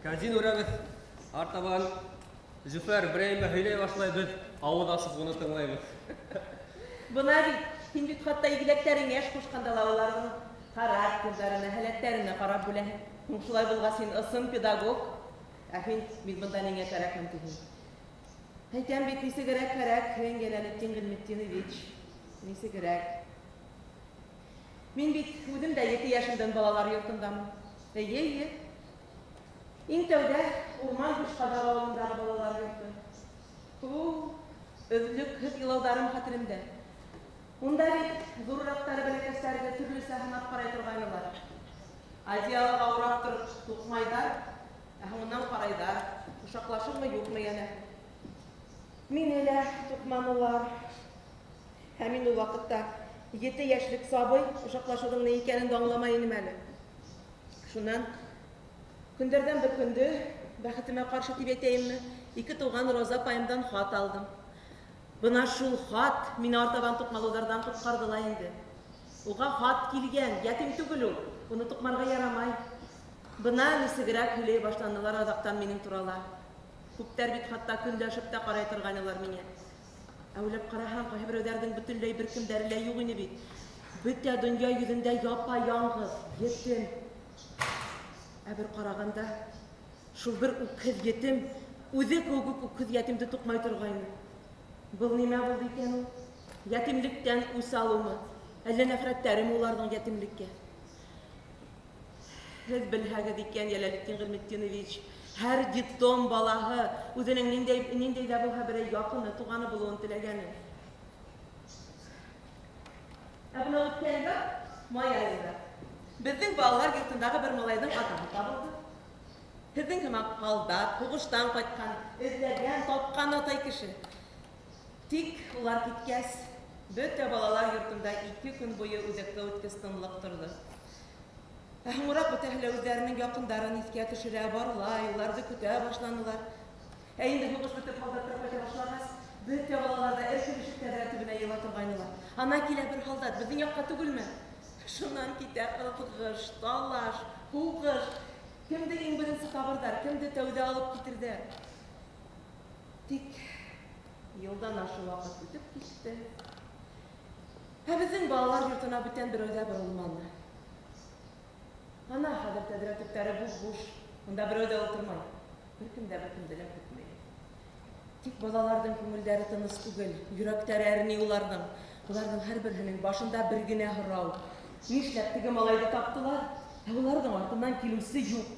корзин үрәбеҙ. Артабан Зөфәр берәйемә һөйләй башлай, беҙ ауыҙ асып уны тыңлайбыҙ. Бына бит, һин бит хатта игеҙәктәреңә эш ҡушҡанда ла уларҙың характерҙарына, һәләттәренә ҡарап бүләһең. Һуң шулай булғас, һин ысын педагог. Ә һин мин бында ниңә кәрәкмен тиһең? Әйтәм бит, нисегерәк кәрәк һин, Йәләлетдин Ғилметдинович, нисегерәк. Мин бит үҙем дә 7 йәшемдән балалар йортондамын. Эйе, эйе. Иң тәүҙә Урман Бушҡаҙаҡ ауылындағы балалар йорто. Өҙлөкһөҙ илауҙарым хәтеремдә. Унда бит ҙурыраҡтары бәләкәстәрҙе төрлөсә һынап ҡарай торғайнылар. Одеялға урап тороп туҡмайҙар, ә һуңынан ҡарайҙар, ошаҡлашырмы, юҡмы йәнә. Мине лә туҡманылар. Һәм мин ул ваҡытта 7 йәшлек сабый ошаҡлашыуҙың ни икәнен дә аңламай инем әле. Шунан көндәрҙән бер көндө, бәхетемә ҡаршы тип әйтәйемме, ике туған Роза апайымдан хат алдым. Бына шул хат мине артабан туҡмалыуҙарҙан ҡотҡарҙы ла инде. Уға хат килгән, ятим түгел ул, уны туҡмарға ярамай. Бына нисегерәк һөйләй башланылар аҙаҡтан минең турала. Күптәр бит хатта көнләшеп тә ҡарай торғайнылар миңә. Ә уйлап ҡараһаң, ҡайһы берәүҙәрҙең бөтөнләй бер кемдәре лә юҡ ине бит. Бөтә донъя йөҙөндә япа-яңғыҙ, етем. Ә бер ҡарағанда, шул бер үкһеҙ етем үҙе кеүек үк үкһеҙ ятимде туҡмай торғайны. Был нимә булды икән ул? Ятимлектән үс алыумы? Әллә нәфрәттәреме уларҙың ятимлеккә? Һеҙ белһәгеҙ икән, Йәләлетдин Ғилметдинович, һәр детдом балаһы үҙенең ниндәй ҙә булһа берәй яҡыны, туғаны булыуын теләгәне. Ә бына үткән йыл май айында беҙҙең балалар йортондағы бер малайҙың атаһы табылды. Һеҙҙең һымаҡ һалдат, һуғыштан ҡайтҡан, эҙләгән, тапҡан атай кеше. Тик улар киткәс, бөтә балалар йортонда 2 көн буйы үҙәккә үткес тынлыҡ торҙо. Ә һуңыраҡ бөтәһе лә үҙҙәренең яҡындарын иҫкә төшөрә, барлай, уларҙы көтә башланылар. Ә инде һуғыш бөтөп һалдаттар ҡайта башлағас, бөтә балалар ҙа эркелешеп тәҙрә төбөнә йыйыла торғайнылар. Ана килә бер һалдат, беҙҙең яҡҡа түгелме? Шунан китә ығыш, талаш, һуғыш. Кемде иң беренсе табырҙар, кемде тәүҙә алып китерҙәр. Тик йылдан ашыу ваҡыт үтеп китте. Ә беҙҙең балалар йортона бүтән берәү ҙә боролманы. Ана хәҙер тәҙрә төптәре буш-буш. Унда берәү ҙә ултырмай. Бер кем дә бер кемде лә көтмәй. Тик балаларҙың күңелдәре тыныс түгел, йөрәктәре әрни уларҙың. Уларҙың һәр береһенең башында бер генә һорау. Нишләп теге малайҙы таптылар, ә уларҙың артынан килеүсе юҡ.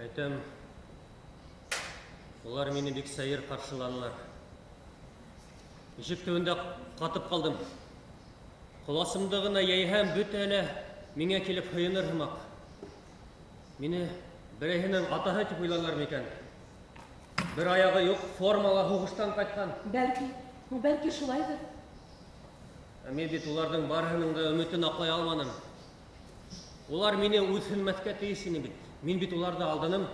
Әйтәм, улар мине бик сәйер ҡаршыланылар. Ишек төбөндә ҡатып ҡалдым. Ҡоласымды ғына йәйһәм, бөтәһе лә миңә килеп һыйыныр һымаҡ. Мине берәйһенең атаһы тип уйланар микән? Бер аяғы юҡ, формала һуғыштан ҡайтҡан. Бәлки, бәлки шулайҙыр. Ә мин бит уларҙың барыһының да өмөтөн аҡлай алманым. Улар мине үҙһенмәҫкә тейеш ине бит. Мин бит уларҙы алданым.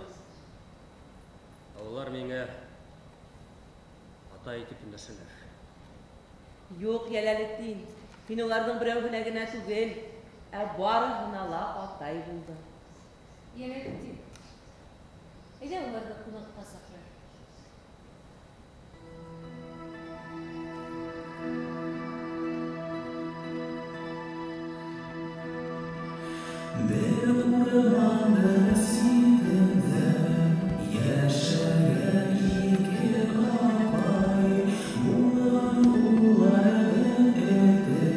Ә улар миңә атай тип өндәшәләр. Юҡ, Йәләлетдин, һин уларҙың берәүһенә генә түгел, ә барыһына ла атай булдың. Йәләлетдин, әйҙә уларҙы ҡунаҡҡа саҡырайыҡ. Бер урмандың ситендә йәшәгән ике апай, булған уларҙың эте,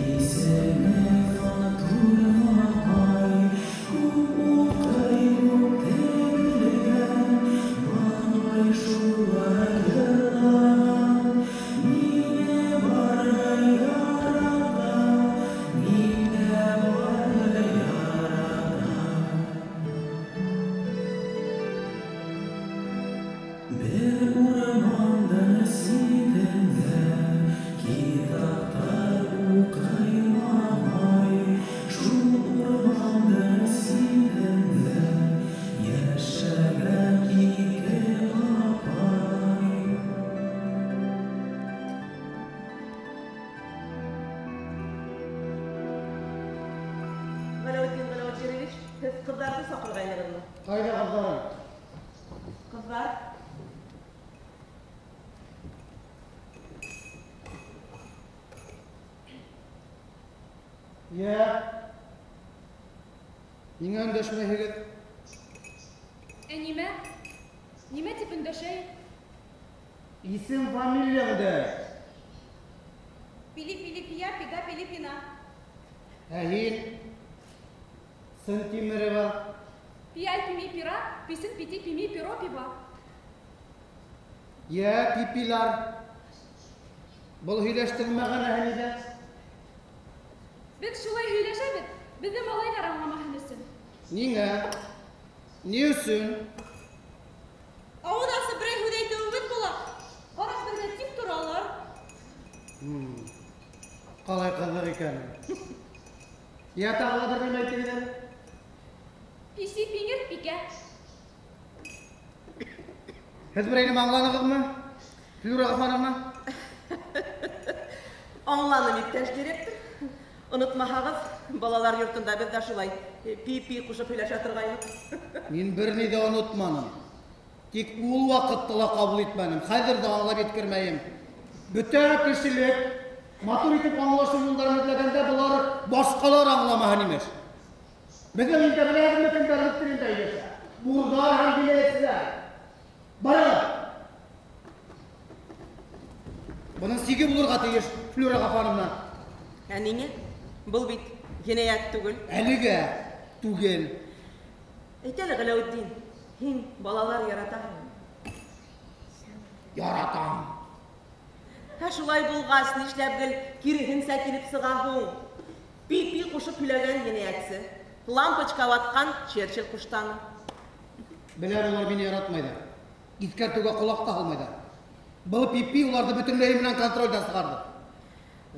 исеме Фатур апай. Күп уҡый, күп белгән, бабай шулай йырлаған. Мине бары ярата, мин дә бары яратам. Бер урмандың ситендә китаптар уҡый мамай. Шул урмандың ситендә йәшәгән ике апай. Ғәләүетдин Ғәләүетдинович, һеҙ ҡыҙҙарҙы саҡырғайнығыҙмы? Ҡайҙа ҡыҙҙарың? Ҡыҙҙар. Йә, ниңә өндәшмәйһегеҙ? Ә нимә? Нимә тип өндәшәйек? Исем фамилияңды. Пили-пили-пия, пига-пили-пина. Ә һин? Сынтимерова. Пиаль пими пира, писен пити пими перо пива. Йә, пипилар. Был һөйләштең мәғәнәһе ниҙә? Беҙ шулай һөйләшәбеҙ, беҙҙе малайҙар аңламаһын өсөн. Ниңә? Ни өсөн? Ауыҙ асып берәй һүҙ әйтеүебеҙ була. Ҡарап беҙгә тик торалар. Ҡалай ҡыҙыҡ икән. Йә, тағы ла бер нәмә әйтегеҙ әле. Писи пиңер пикә. Һеҙ берәй нәмә аңланығыҙмы? Флюра Ғафаровна? Аңланым, иптәш директор. Онотмаһағыҙ, балалар йортонда беҙ ҙә шулай пи-пи ҡушып һөйләшә торғайныҡ. Мин бер ни ҙә онотманым. Тик ул ваҡытты ла ҡабул итмәнем. Хәҙер ҙә аңлап еткермәйем. Бөтә кешелек матур итеп аңлашыу юлдарын эҙләгәндә былар башҡалар аңламаһын имеш. Беҙҙең илдә беләһегеҙме кемдәр рус телендә һөйләшә? Бурҙар һәм биләтселәр. Барығыҙ. Бының сиге булырға тейеш, Флюра Ғафаровна. Ә ниңә? Был бит енәйәт түгел. Әлегә түгел. Әйт әле, Ғәләүетдин, һин балалар яратаһыңмы? Яратам. Ә шулай булғас, нишләп гел киреһенсә килеп сыға һуң? Пи-пи ҡушып һөйләгән енәйәтсе, лампочка ватҡан Черчилль ҡуштаны. Беләм, улар мине яратмайҙар. Иҫкәртеүгә ҡолаҡ та һалмайҙар. Был пи-пи уларҙы бөтөнләй менән контролдән сығарҙы.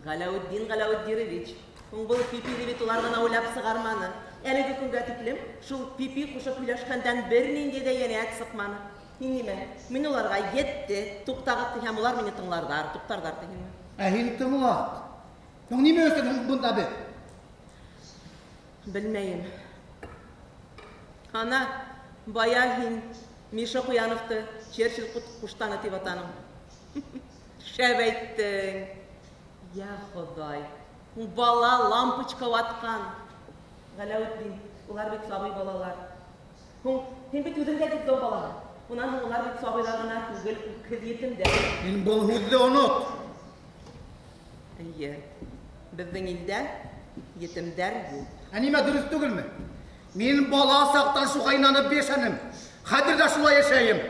Ғәләүетдин Ғәләүетдинович, һуң был пи-пиҙе бит улар ғына уйлап сығарманы. Әлеге көнгә тиклем шул пи-пи ҡушып һөйләшкәндән бер ниндәй ҙә енәйәт сыҡманы. Һин нимә? Мин уларға етте, туҡтағыҙ тиһәм, улар мине тыңларҙар, туҡтарҙар тиһеңме? Ә һин тыңлат. Һуң нимә өсөн һуң бында беҙ? Белмәйем. Ана, бая һин Миша Ҡуяновты Черчилль ҡуштаны тип атаның. Шәп әйттең. Я Хоҙай. Бала лампочка ватҡан. Ғәләүетдин, улар бит сабый балалар. Һуң, һин бит үҙең дә детдом балаһы. Унан һуң улар бит сабыйлар ғына түгел, үкһеҙ етемдәр. Һин был һүҙҙе онот. Эйе, беҙҙең илдә етемдәр юҡ. Ә нимә дөрөҫ түгелме? Мин бала саҡтан шуға инанып йәшәнем. Хәҙер ҙә шулай йәшәйем.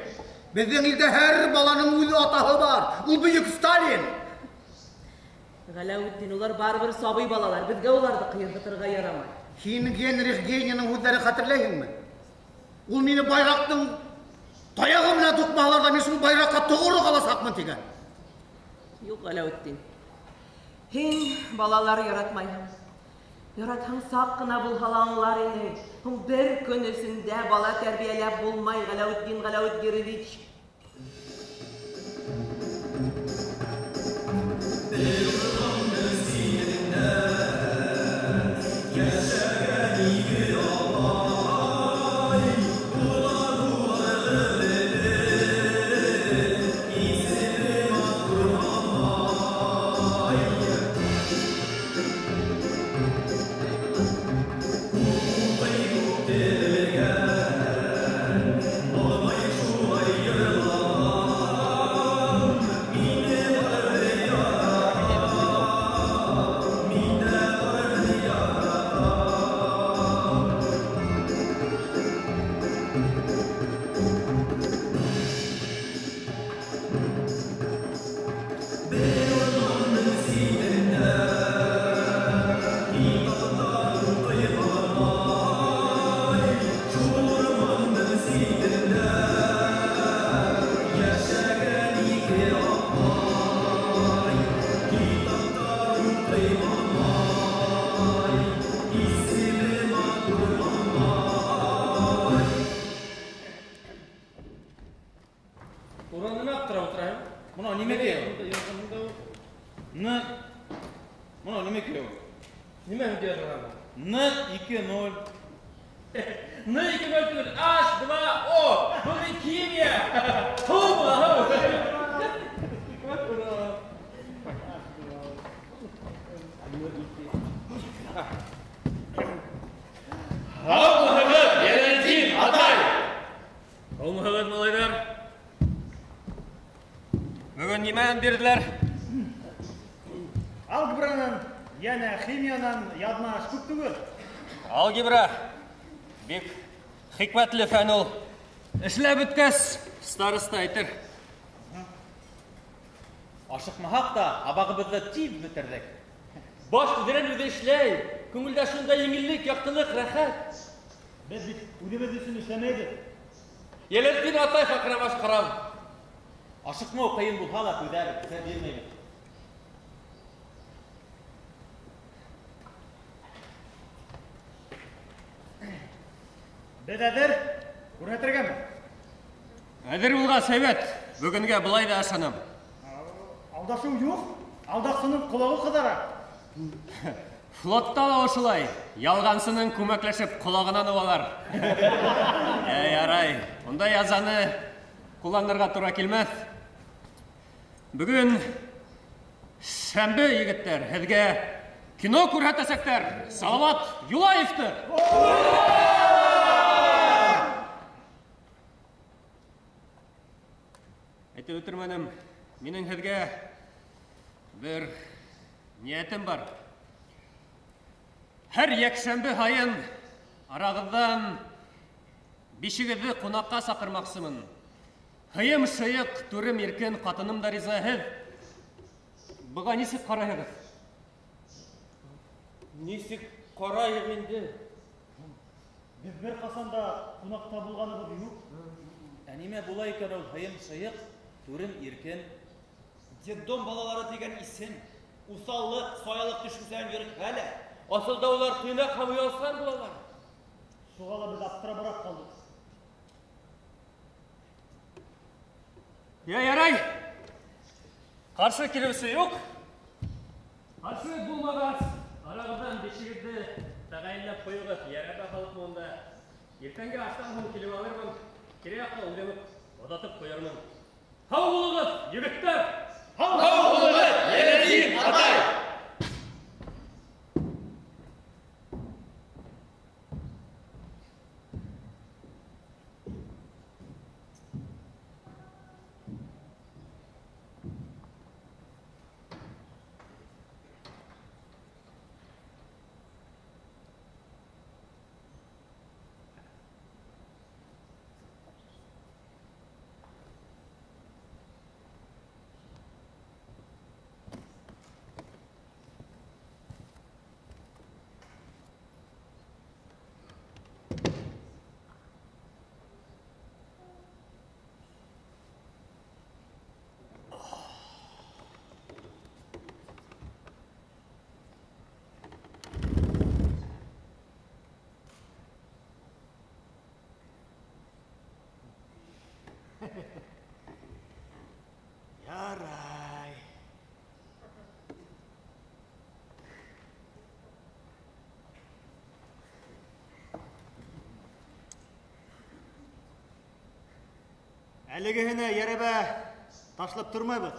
Беҙҙең илдә һәр баланың үҙ атаһы бар. Ул бөйөк Сталин. Ғәләүетдин, улар барыбер сабый балалар. Беҙгә уларҙы ҡыйырһытырға ярамай. Һин Генрих Гейненың һүҙҙәрен хәтерләйһеңме? Ул мине байраҡтың таяғы менән туҡмаһалар ҙа, мин шул байраҡҡа тоғро ҡаласаҡмын тигән. Юҡ, Ғәләүетдин. Һин балалар яратмайһың. Яратһаң саҡ ҡына булһа ла аңлар ине. Һуң бер көн эсендә бала тәрбиәләп булмай, Ғәләүетдин Ғәләүетдирович. Бирҙеләр. Алгебранан, йәнә химиянан яҙма эш күп түгел. Алгебра бик хикмәтле фән ул. Эшләп бөткәс, староста әйтер. Ашыҡмаһаҡ та, һабағыбыҙҙы тиҙ бөтөрҙөк. Баш үҙенән үҙе эшләй. Күңелдә шундай еңеллек, яҡтылыҡ, рәхәт. Беҙ бит үҙебеҙ өсөн эшләмәйбеҙ. Йәләлетдин атай хаҡына башҡарам. Ашыҡмау ҡыйын булһа ла түҙәбеҙ, сер бирмәйбеҙ. Беҙ әҙер, күрһәтергәме? Әҙер булғас һәйбәт. Бөгөнгә былай ҙа ышанам. Алдашыу юҡ, алдаҡсының ҡолағы ҡыҙара. Флотта ла ошолай, ялғансының күмәкләшеп ҡолағынан ыуалар. Ярай, ундай язаны ҡулланырға тура килмәҫ. Бөгөн шәмбе, егеттәр, һеҙгә кино күрһәтәсәктәр. Салават Юлаевты. Әйтеп бөтөрмәнем, минең һеҙгә бер ниәтем бар. Һәр йәкшәмбе һайын арағыҙҙан бишегеҙҙе ҡунаҡҡа саҡырмаҡсымын. Һыйым шыйыҡ, түрем иркен, ҡатыным да риза. Һеҙ быға нисек ҡарайһығыҙ? Нисек ҡарайыҡ инде? Беҙ бер ҡасан да ҡунаҡта булғаныбыҙ юҡ. Ә нимә була икән ул һыйым шыйыҡ, түрем иркен? Детдом балалары тигән исем, уҫаллыҡ, саялыҡ төшөнсәһен йөрөтһә лә. Асылда улар тыйнаҡ һәм оялсан булалар. Шуға ла беҙ аптырабыраҡ ҡалдыҡ. Я, ярай. Ҡаршы килеүсе юҡ. Ҡаршы булмағас, арағыҙҙан бишегеҙҙе тәғәйенләп ҡуйығыҙ. Йәрәбә халыҡ монда. Иртәнге аштан һуң килеп алырмын. Кире яҡҡа үҙем үк оҙатып ҡуярмын. Һау булығыҙ, егеттәр! Һау булығыҙ, Йәләлетдин атай! Ярай. Әлегеһенә йәрәбә ташлап тормайбыҙ.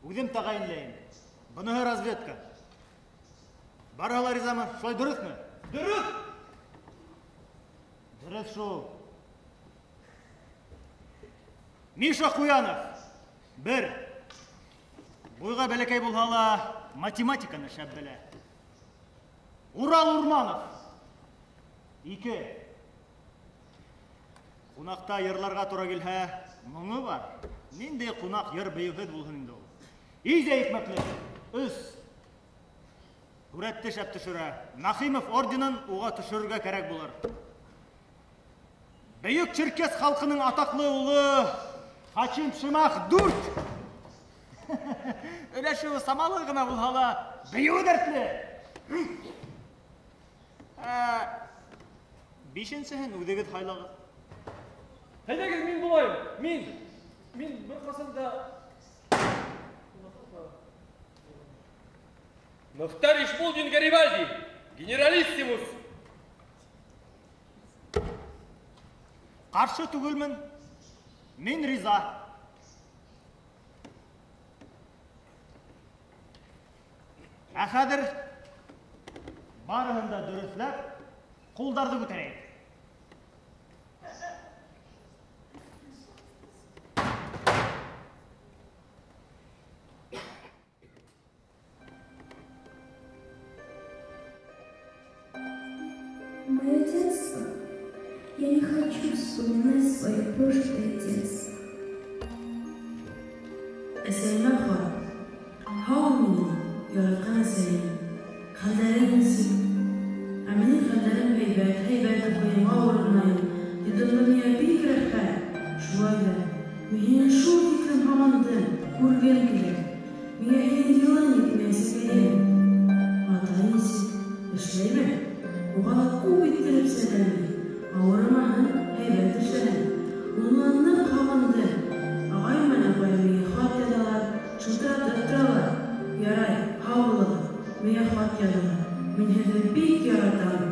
Үҙем тәғәйенләйем. Быныһы разведка. Барыһы ла ризамы? Шулай дөрөҫмө? Дөрөҫ! Дөрөҫ шул. Миша Ҡуянов. Бер. Буйға бәләкәй булһа ла, математиканы шәп белә. Урал Урманов. Ике. Ҡунаҡта йырларға тура килһә, моңо бар. Ниндәй ҡунаҡ йыр бейеүһеҙ булһын инде ул. Изә икмәкле. Өс. Һүрәтте шәп төшөрә. Нахимов орденын уға төшөрөргә кәрәк булыр. Бөйөк черкес халҡының атаҡлы улы Хачим Шимах дүрт. Өләшеүе самалы ғына булһа ла, бейеүе дәртле. Бишенсеһен үҙегеҙ һайлағыҙ. Әйҙәгеҙ, мин булайым. Мин бер ҡасан да Мөхтәр Ишбулдин Гарибальди, генералиссимус. Ҡаршы түгелмен. Мин риза. Ә хәҙер барыһын да дөрөҫләп, ҡулдарҙы күтәрәйек. Мое детство. Я не хочу вспоминать свое прошлое детство. Әсәйемә хат. Һау минең, яратҡан әсәйем. Хәлдәрең нисек? Ә минең хәлдәрем һәйбәт, һәйбәт уҡыйым, ауырымайым. Детдомда миңә бик рәхәт. Шулай ҙа мин һине шул тиклем һағындым, күргем килә. Миңә һинең йылың етмәй, әсәкәйем. Атай нисек? Эшләйме? Уға ла күп иттереп сәләм. Ауырымаһын, һәйбәт эшләһен. Уны ныҡ һағындым. Ағайым менән апайым миңә хат яҙалар, шылтыратып торалар. Ярай, һау булығыҙ. Миңә хат яҙығыҙ. Мин һеҙҙе бик яратам.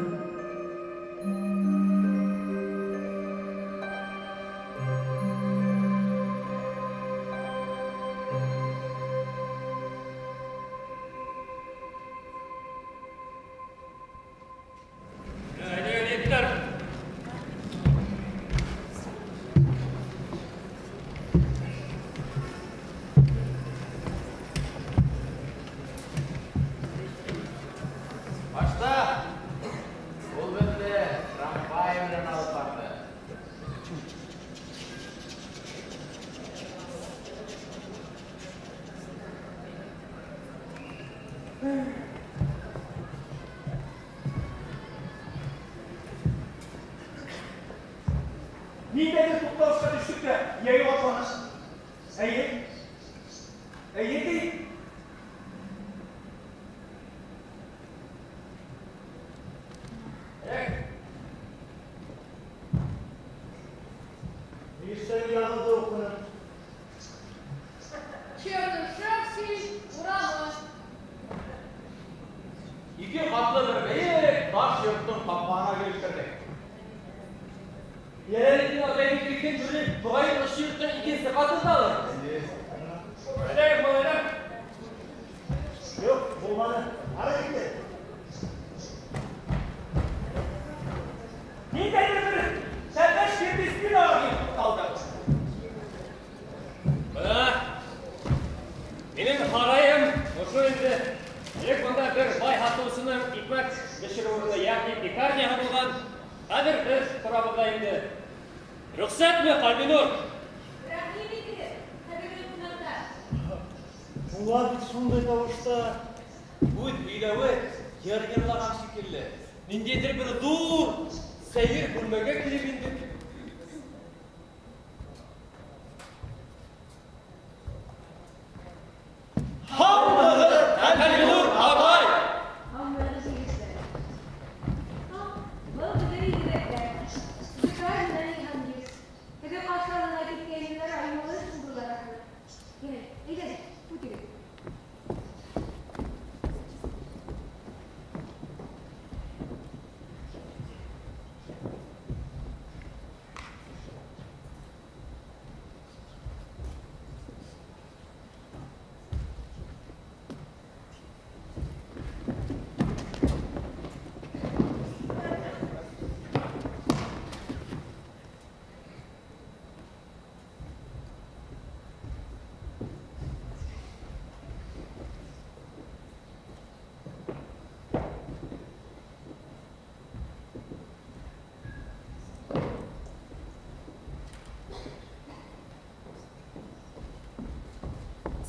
Ниндәйҙер туҡталышҡа төштөк тә, йәйәү атланыш. Эйе. Эйе ти. Миша яҙыуҙы уҡыным. Чернышевский урамы. Ике ҡатлы бер бейек таш йорттоң ҡапҡаһына килеп керҙек. Йәләлетдин атайҙың килгән бүре моғайын ошо йорттоң икенсе ҡатындалыр. Әйҙәгеҙ, малайҙар. Юҡ, булманы. Ары китте. Ниндәйҙер бер тәпәш Сербиспинаға килеп туҡталды. Бына минең һарайым ошо инде. Элек бында бер бай һатыусының икмәк бешереү урыны, йәғни пекарняһы булған. Хәҙер беҙ торабыҙ ҙа инде. Рөхсәтме, Ҡәлбинур? Рәхим итегеҙ, ҡәҙерле ҡунаҡтар. Була бит шундай тауышта. Үҙ һөйләүе йыр йырлаған шикелле. Ниндәйҙер бер ҙур сәйер бүлмәгә килеп индек. Һаумыһығыҙ, Ҡәлбинур апай! Һаумыһығыҙ, егеттәр. Был беҙҙең игеҙәктәр. Зөфәр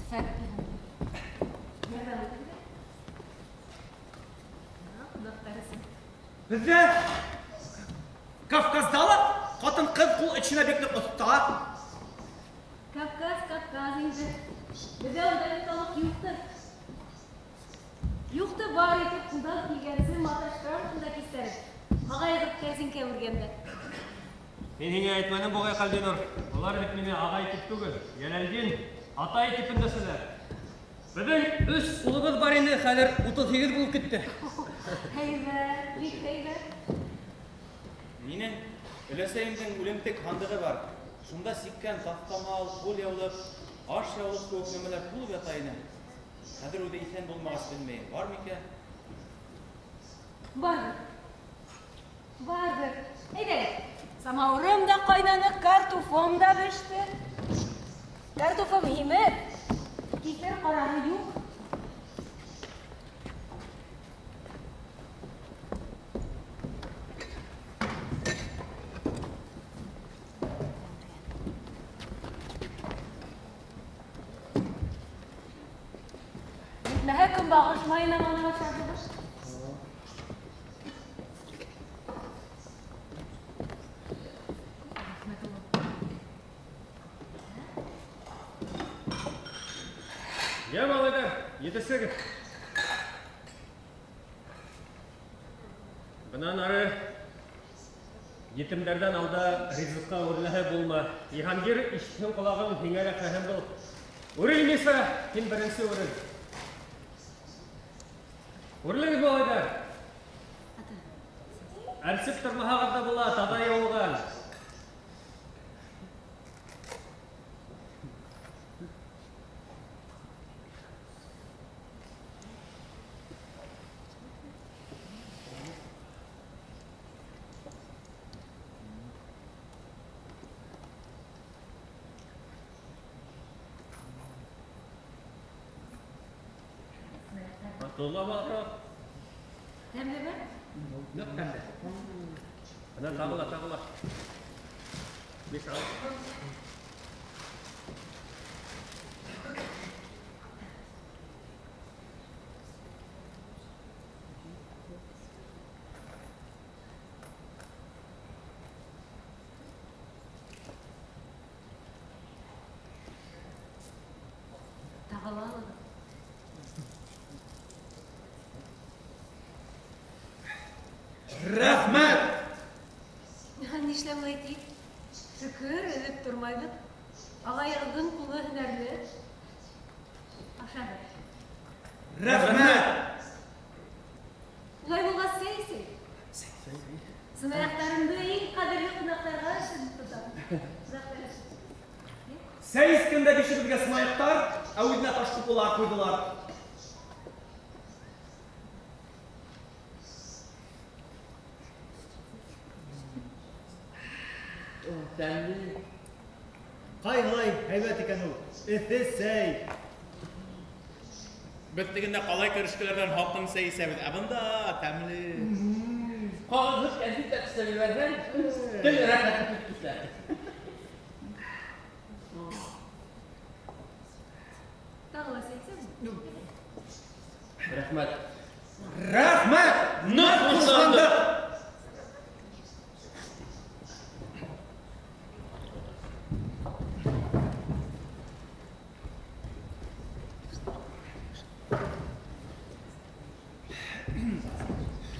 Рәхмәт, Ярҙам итегеҙ. Ҡунаҡтар өсөн. Беҙҙә Кавказда ла ҡатын-ҡыҙ ҡул эшенә бик ныҡ оҫта. Кавказ, Кавказ инде. Беҙҙә ундай оҫталыҡ юҡтыр. Юҡты бар итеп ҡулдан килгәнсе маташтырам шунда кистәреп. Ағайығыҙ кәрзинкә үргәндә. Мин һиңә әйтмәнем буғай, Ҡәлбинур. Улар бит мине ағай тип түгел, Йәләлдин атай тип өндәшәләр. Беҙҙең 3 улыбыҙ бар инде, хәҙер 38 булып китте. Һәйбәт, бик һәйбәт. Минең өләсәйемдең үлемтек һандығы бар. Шунда сиккән таҫтамал, ҡул яулыҡ, аш яулыҡ кеүек нәмәләр тулып ята ине. Хәҙер үҙе иҫән булмағас белмәйем, бар микән? Барҙыр. Барҙыр. Әйҙәгеҙ. Самауырым да ҡайнаны, картуфым да беште. Картуфым һимеҙ, киҫер ҡараһы юҡ. Етмәһә көнбағыш майына манып ашарбыҙ. Йә, малайҙар, етешегеҙ. Бынан ары етемдәрҙән алда ризыҡҡа үрләһе булма. Йыһангир, ишетһен ҡолағың, һиңә лә фәһем был. Үрелмәйсә, һин беренсе үрел. Үрелегеҙ, малайҙар. Әрсеп тормаһағыҙ ҙа була, таҙа йыуылған. Туллама аҙыраҡ. Тәмлеме? Ныҡ тәмле. Бына тағы ла, тағы ла. Биш ал. Тағы ла алығыҙ. Рәхмәт! Нишләп улай ти? Шөкөр, өҙөп тормайбыҙ. Ағайығыҙҙың ҡулы һөнәрле. Ашағыҙ. Рәхмәт! Улай булғас, сәй эсәйек. Сынаяҡтарымды иң ҡәҙерле ҡунаҡтарға өсөн тотам. Ҡунаҡтар өсөн. Сәй эскәндә бишебеҙгә сынаяҡтар, ә үҙенә таш ҡупылар ҡуйҙылар. Тәмле. Ҡайһылай һәйбәт икән ул. Эҫе сәй. Беҙ тегендә ҡалай көрөшкөләрҙән һалҡын сәй эсәбеҙ, ә бында тәмле. Ҡағыҙ кәнфит тә тешләп ебәрһәң, тел рәхәт итеп китә. Тағы ла сәй эсәбеҙме? Рәхмәт. Рәхмәт! Ныҡ хушландыҡ!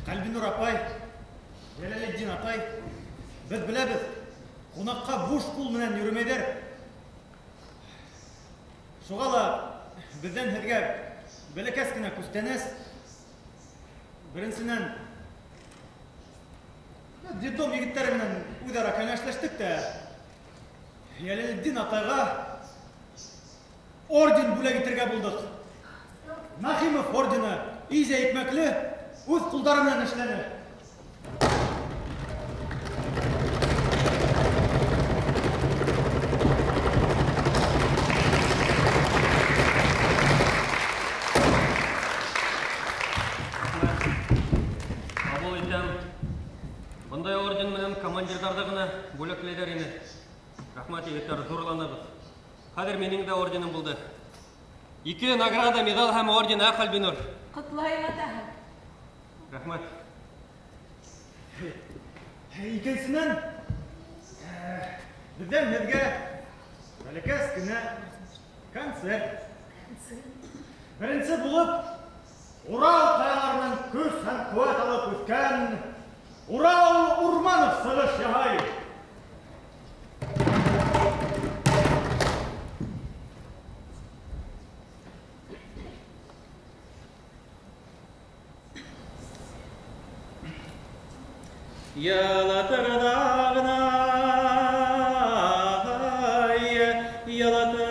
Ҡәлбинур апай, Йәләлетдин атай, беҙ беләбеҙ, ҡунаҡҡа буш ҡул менән йөрөмәйҙәр. Шуға ла беҙҙән һеҙгә бәләкәс кенә күстәнәс. Беренсенән, детдом егеттәре менән үҙ-ара кәңәшләштек тә, Йәләлетдин атайға орден бүләк итергә булдыҡ. Нахимов ордены изә икмәкле үҙ ҡулдары менән эшләне. Ҡабул итәм. Бындай орден менән командирҙарҙы ғына бүләкләйҙәр ине. Рәхмәт, егеттәр, ҙурланабыҙ. Хәҙер минең дә орденым булды. 2 награда, медаль һәм орден, ә, Хальбинур? Ҡотлайым, атаһы. Рәхмәт. Икенсенән, беҙҙән һеҙгә бәләкәс кенә концерт. Беренсе булып, Урал ҡаяларынан көс һәм ҡеүәт алып үҫкән Урал Урманов сығыш яһай. Ялатырҙағынай, ялатыр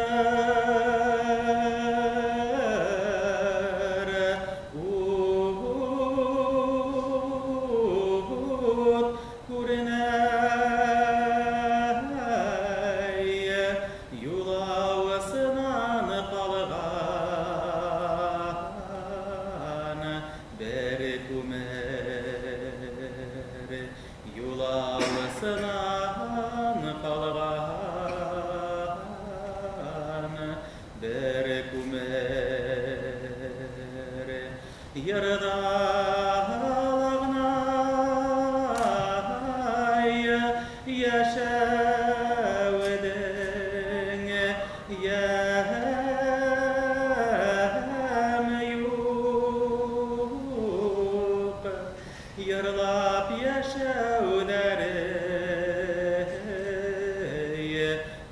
ут күренәй, юлаусынан ҡалған бер күмер, юлаусынан ҡалған бер күмер. Йырҙалағынай йәшәүҙең йәме юҡ, йырлап йәшәүҙәре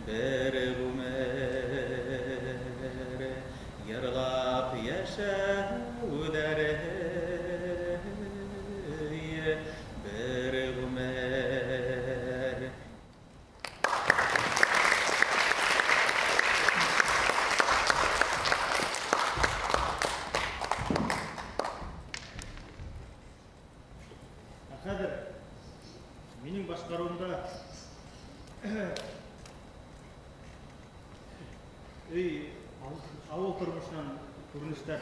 бер ғүмер, йырлап йәшәүҙәре бер ғүмер. Ә хәҙер минең башҡарыуымда өй, ауыл тормошонан күренештәр.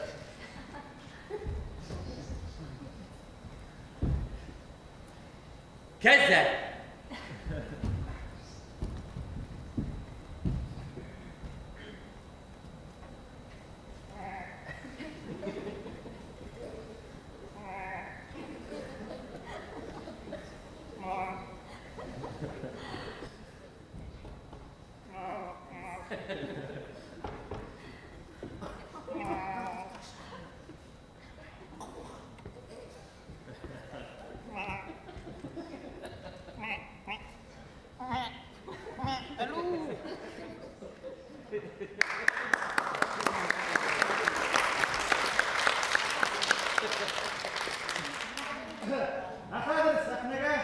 Кәзә! Ә хәҙер сәхнәгә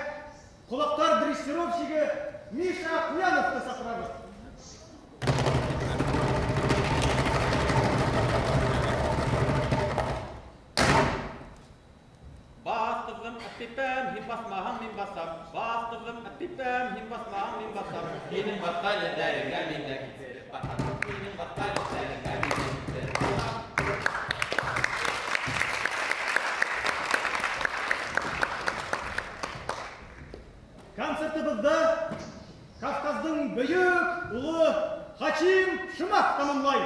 ҡолаҡтар дрессировщигы Миша Ҡуяновты саҡырабыҙ. Бас ҡыҙым, әпипәм, һин баҫмаһаң, мин баҫам. Бас ҡыҙым, әпипәм, һин баҫмаһаң, мин баҫам. Һинең баҫҡан эҙҙәреңә мин дә китереп баҫам. Һинең баҫҡан эҙҙәреңә мин дә китереп баҫам. Концертыбыҙҙы Кавказдың бөйөк улы Хачим Шымаҡ тамамлай.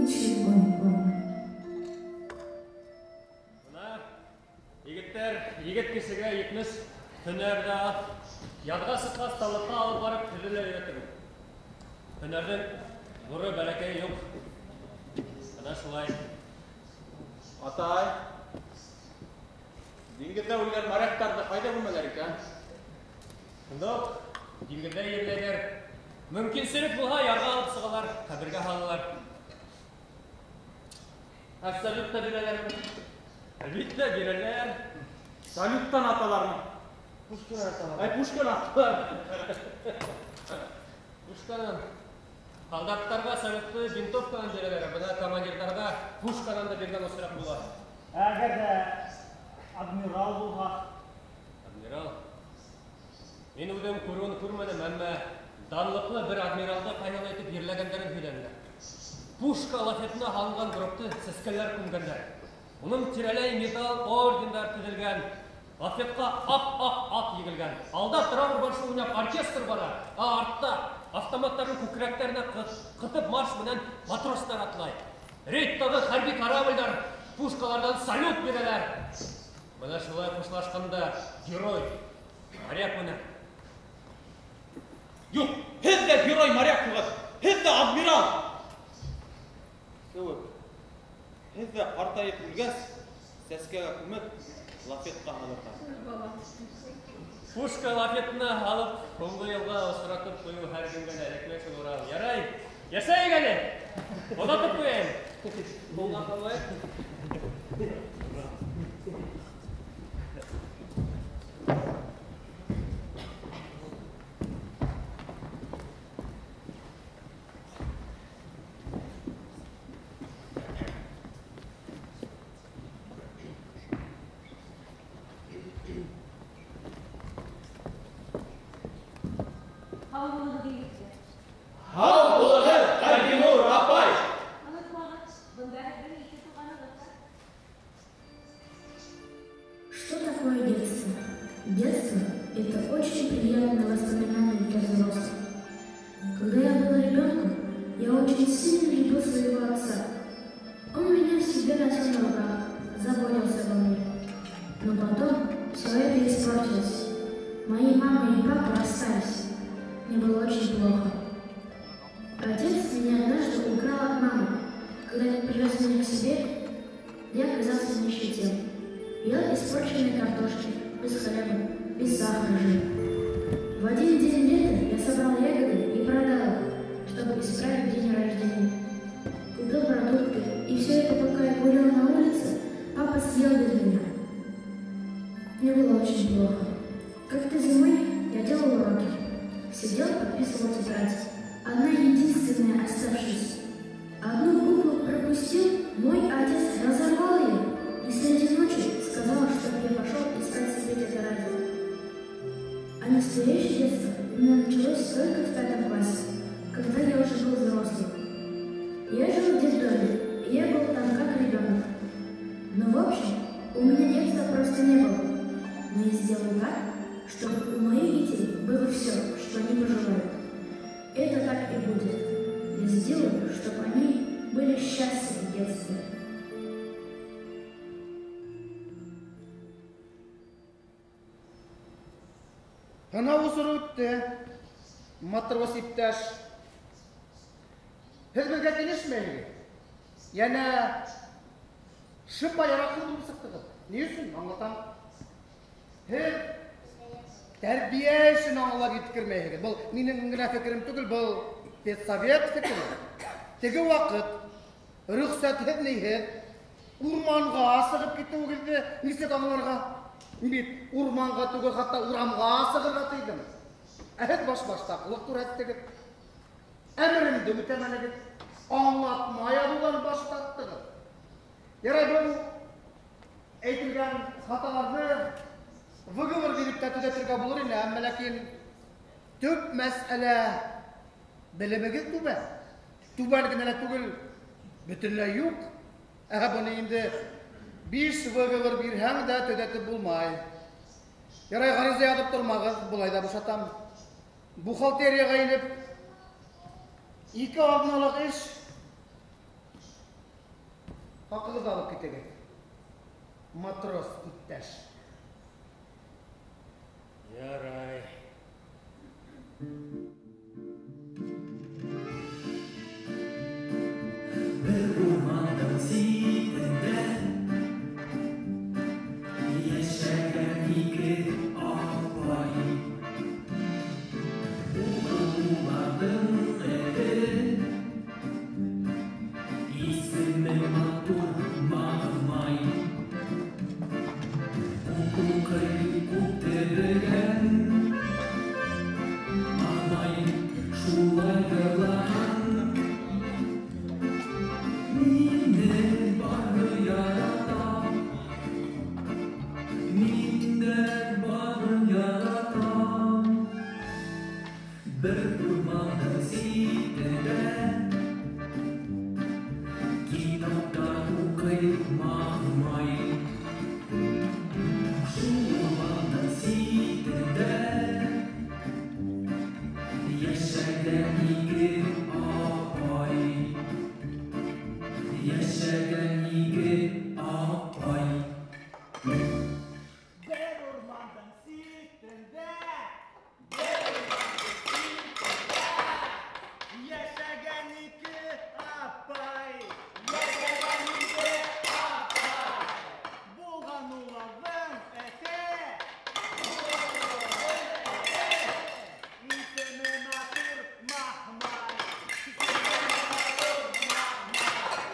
Ничего не помню. Бына, егеттәр, егет кешегә етмеш һөнәр ҙә аҙ. Яҙға сыҡҡас, таллыҡҡа алып барып һеҙҙе лә өйрәтермен. Һөнәрҙең ҙуры бәләкәйе юҡ. Бына шулай. Атай, диңгеҙҙә үлгән моряктарҙы ҡайҙа күмәләр икән? Шунда уҡ диңгеҙҙә ерләйҙәр. Мөмкинселек булһа, ярға алып сығалар, ҡәбергә һалалар. Ә салют та бирәләрме? Әлбиттә, бирәләр. Салюттан аталармы? Пушканан аталар. Ай, пушканан аталар. Пушканан. Һалдаттарға салютты винтовканан бирәләр, ә бына командирҙарға пушканан да биргән осраҡ була. Әгәр ҙә адмирал булһа? Адмирал? Мин үҙем күреүен күрмәнем, әммә данлыҡлы бер адмиралды ҡайһылай итеп ерләгәндәрен һөйләнеләр. Пушка лафетына һалынған гробты сәскәләр күмгәндәр. Уның тирәләй металл ордендар теҙелгән, лафетҡа ап-аҡ ат егелгән. Алда траур маршы уйнап оркестр бара, ә артта автоматтарын күкрәктәренә ҡыҫып марш менән матростар атлай. Рейдтағы хәрби кораблдар пушкаларҙан салют бирәләр. Бына шулай хушлашҡанда герой моряк менән. Юҡ, һеҙ ҙә герой моряк түгел, һеҙ ҙә адмирал. Кеүек. Һеҙ ҙә ҡартайып үлгәс, сәскәгә күмеп, лафетҡа һалырға. Пушка лафетына һалып, һуңғы йылға осратып ҡуйыу һәр кемгә лә эләкмәй шул, Урал. Ярай, йәшәйек әле. Оҙатып ҡуяйым. Һуңға ҡалмайыҡ. Һау булығыҙ, егеттәр. Һау булығыҙ, Ҡәлбинур апай. Онотмағыҙ, бында һеҙҙең ике туғанығыҙ бар. Что такое детство? Детство – это очень приятное воспоминание для взрослых. Когда я был ребенком, я очень сильно любил своего отца. Он меня всегда носил на руках, заботился обо мне. Но потом все это испортилось. Мои мама и папа расстались. Мне было очень плохо. Отец меня однажды украл от мамы. Когда он привез меня к себе, я оказался в нищете. Ел испорченные картошки, без хлеба, без сахара жил. В один день лета я собрал ягоды и продал их, чтобы исправить день рождения. Купил продукты, и все это, пока я гулял на улице, папа съел без меня. Мне было очень плохо. Как-то зимой я делал уроки. Сидел, подписывал тетрадь. Одна единственная оставшаяся. Одну букву пропустил, мой отец разорвал ее. И среди ночи сказал, чтобы я пошел искать себе тетради. А настоящее детство у меня началось только в 5 классе, когда я уже был взрослым. Я жил в детдоме, и я был там как ребенок. Но в общем, у меня детства просто не было. Но я сделаю так, чтобы у моих детей было все, что они пожелают. Это так и будет. Я сделаю, чтобы они были счастливы в детстве. Һынау осоро үтте, матрос иптәш. Һеҙ беҙгә килешмәйһегеҙ. Йәнә шыпа яраҡһыҙ булып сыҡтығыҙ. Ни өсөн? Аңлатам. Һеҙ тәрбиә эшен аңлап еткермәйһегеҙ. Был минең генә фекерем түгел, был педсовет фекере. Теге ваҡыт рөхсәтһеҙ ниһеҙ урманға сығып китеүегеҙҙе нисек аңларға? Бит урманға түгел, хатта урамға сығырға тыйҙым. Ә һеҙ башбаштаҡлыҡ күрһәттегеҙ. Әмеремде үтәмәнегеҙ. Аңлатма яҙыуҙан баш тарттығыҙ. Ярай, был әйтелгән хаталарҙы выговор биреп тә төҙәтергә булыр ине, әммә ләкин төп мәсьәлә белемегеҙ түбән. Түбән генә лә түгел, бөтөнләй юҡ. Ә быны инде 5 выговор бирһәң дә төҙәтеп булмай. Ярай, ғариза яҙып тормағыҙ, былай ҙа бушатам. Бухгалтерияға инеп 2 аҙналыҡ эш Хаҡығыҙҙы алып китегеҙ. Матрос иптәш. Ярай. Бер урмандың ситендә йәшәгән ике апай. Булған уларҙың эте, исеме матур Маһмай. Күп уҡый, күп белгән Маһмай шулай йырлаған. Мине бары ярата, мин дә барын яратам. Бер урмандың ситендә китаптар уҡый Маһмай. Шул урмандың ситендә йәшәгән ике апай. Йәшәгән ике апай. Бер урмандың ситендә, бер урмандың ситендә йәшәгән ике апай, йәшәгән ике апай. Булған уларҙың эте, булған уларҙың эте, исеме матур Маһмай, исеме матур Маһмай.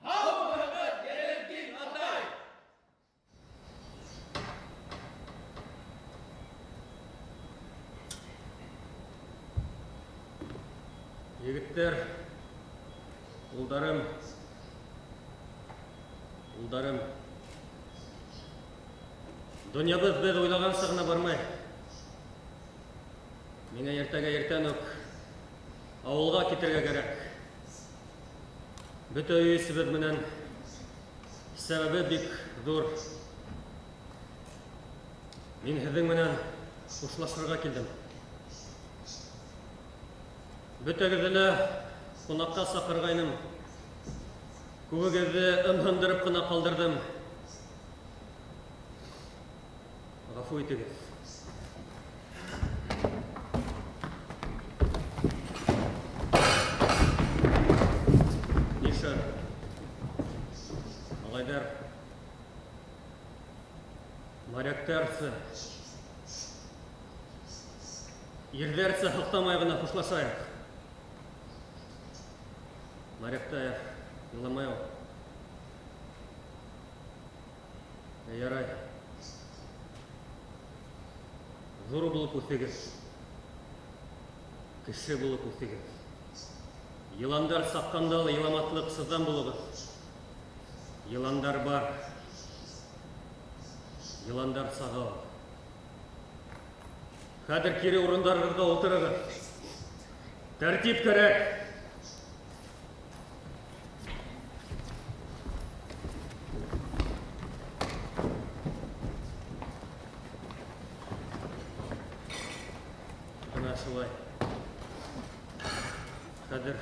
Һаумыһығыҙ, Йәләлетдин атай! Егеттәр, улдарым, улдарым. Донъябыҙ беҙ уйлағанса ғына бармай. Миңә иртәгә иртән үк ауылға китергә кәрәк. Бөтә өй эсебеҙ менән сәбәбе бик ҙур. Мин һеҙҙең менән хушлашырға килдем. Бөтәгеҙҙе лә ҡунаҡҡа саҡырғайным. Күбегеҙҙе ымһындырып ҡына ҡалдырҙым. Ғәфү итегеҙ. Миша, ағайҙар, моряктарса, ирҙәрсә һуҡтамай ғына хушлашайыҡ. Моряктар иламай ул. Ярай. Ҙур булып үҫегеҙ. Кеше булып үҫегеҙ. Йыландар саҡҡанда ла иламаҫлыҡ сыҙам булығыҙ. Йыландар бар. Йыландар саға ул. Хәҙер кире урындарығыҙға ултырығыҙ. Тәртип кәрәк. Бына шулай. Хәҙер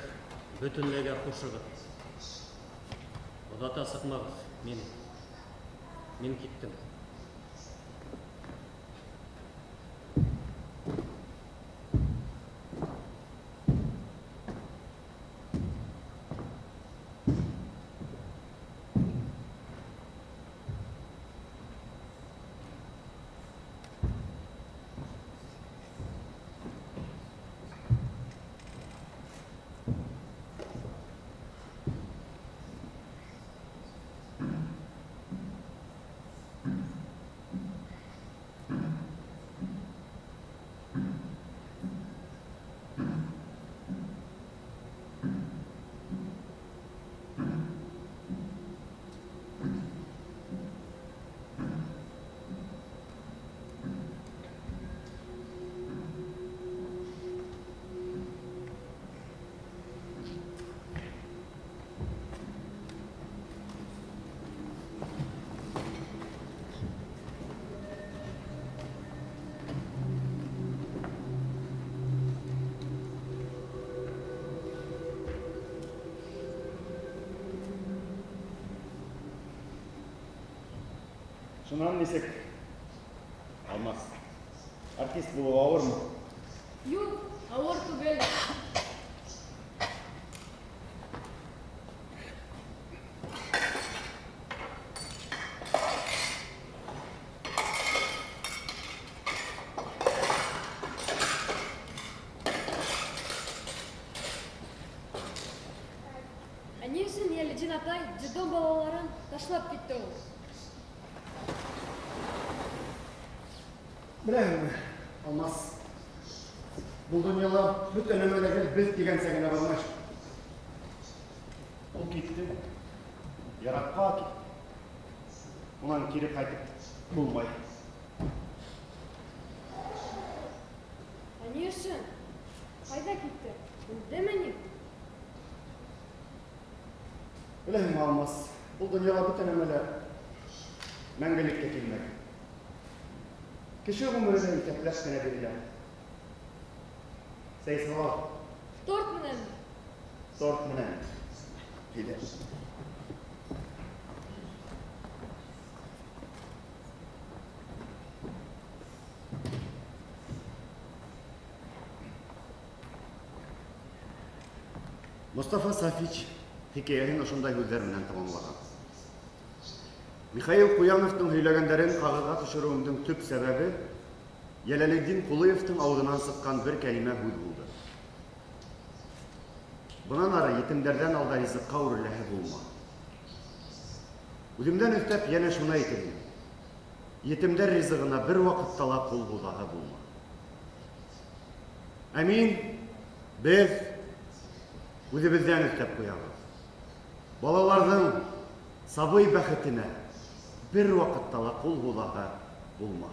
бөтөнләйгә хушығыҙ. Оҙата сыҡмағыҙ мине. Мин киттем. Шунан нисек, Алмаз, артист булыу ауырмы? Юҡ, ауыр түгел. Ә ни өсөн Йәлетдин атай детдом балаларын ташлап китте ул? Беләһеңме, Алмаз, был донъяла бөтә нәмә лә гел беҙ тигәнсә генә бармай. Ул китте, йыраҡҡа китте. Унан кире ҡайтып булмай. Ә ни өсөн? Ҡайҙа китте? Үлдеме ни? Беләһеңме, Алмаз, был донъяла бөтә нәмә лә мәңгелеккә килмәгән. Кеше ғүмере лә иҫәпләп кенә бирелә. Сәй сала. Торт менәнме? Торт менән. Әйҙә. Мостафа Сафич хикәйәһен ошондай һүҙҙәр менән тамамлаған. Михаил Ҡуяновтың һөйләгәндәрен ҡағыҙға төшөрөүемдең төп сәбәбе Йәләлетдин Ҡулыевтың ауыҙынан сыҡҡан бер кәлимә һүҙ булды. Бынан ары етемдәрҙән алда ризыҡҡа үреләһе булма. Үҙемдән өҫтәп йәнә шуны әйтер инем. Етемдәр ризығына бер ваҡытта ла ҡул һуҙаһы булма. Ә мин, беҙ үҙебеҙҙән өҫтәп ҡуябыҙ. Балаларҙың сабый бәхетенә бер ваҡытта ла ҡул һуҙаһы булма.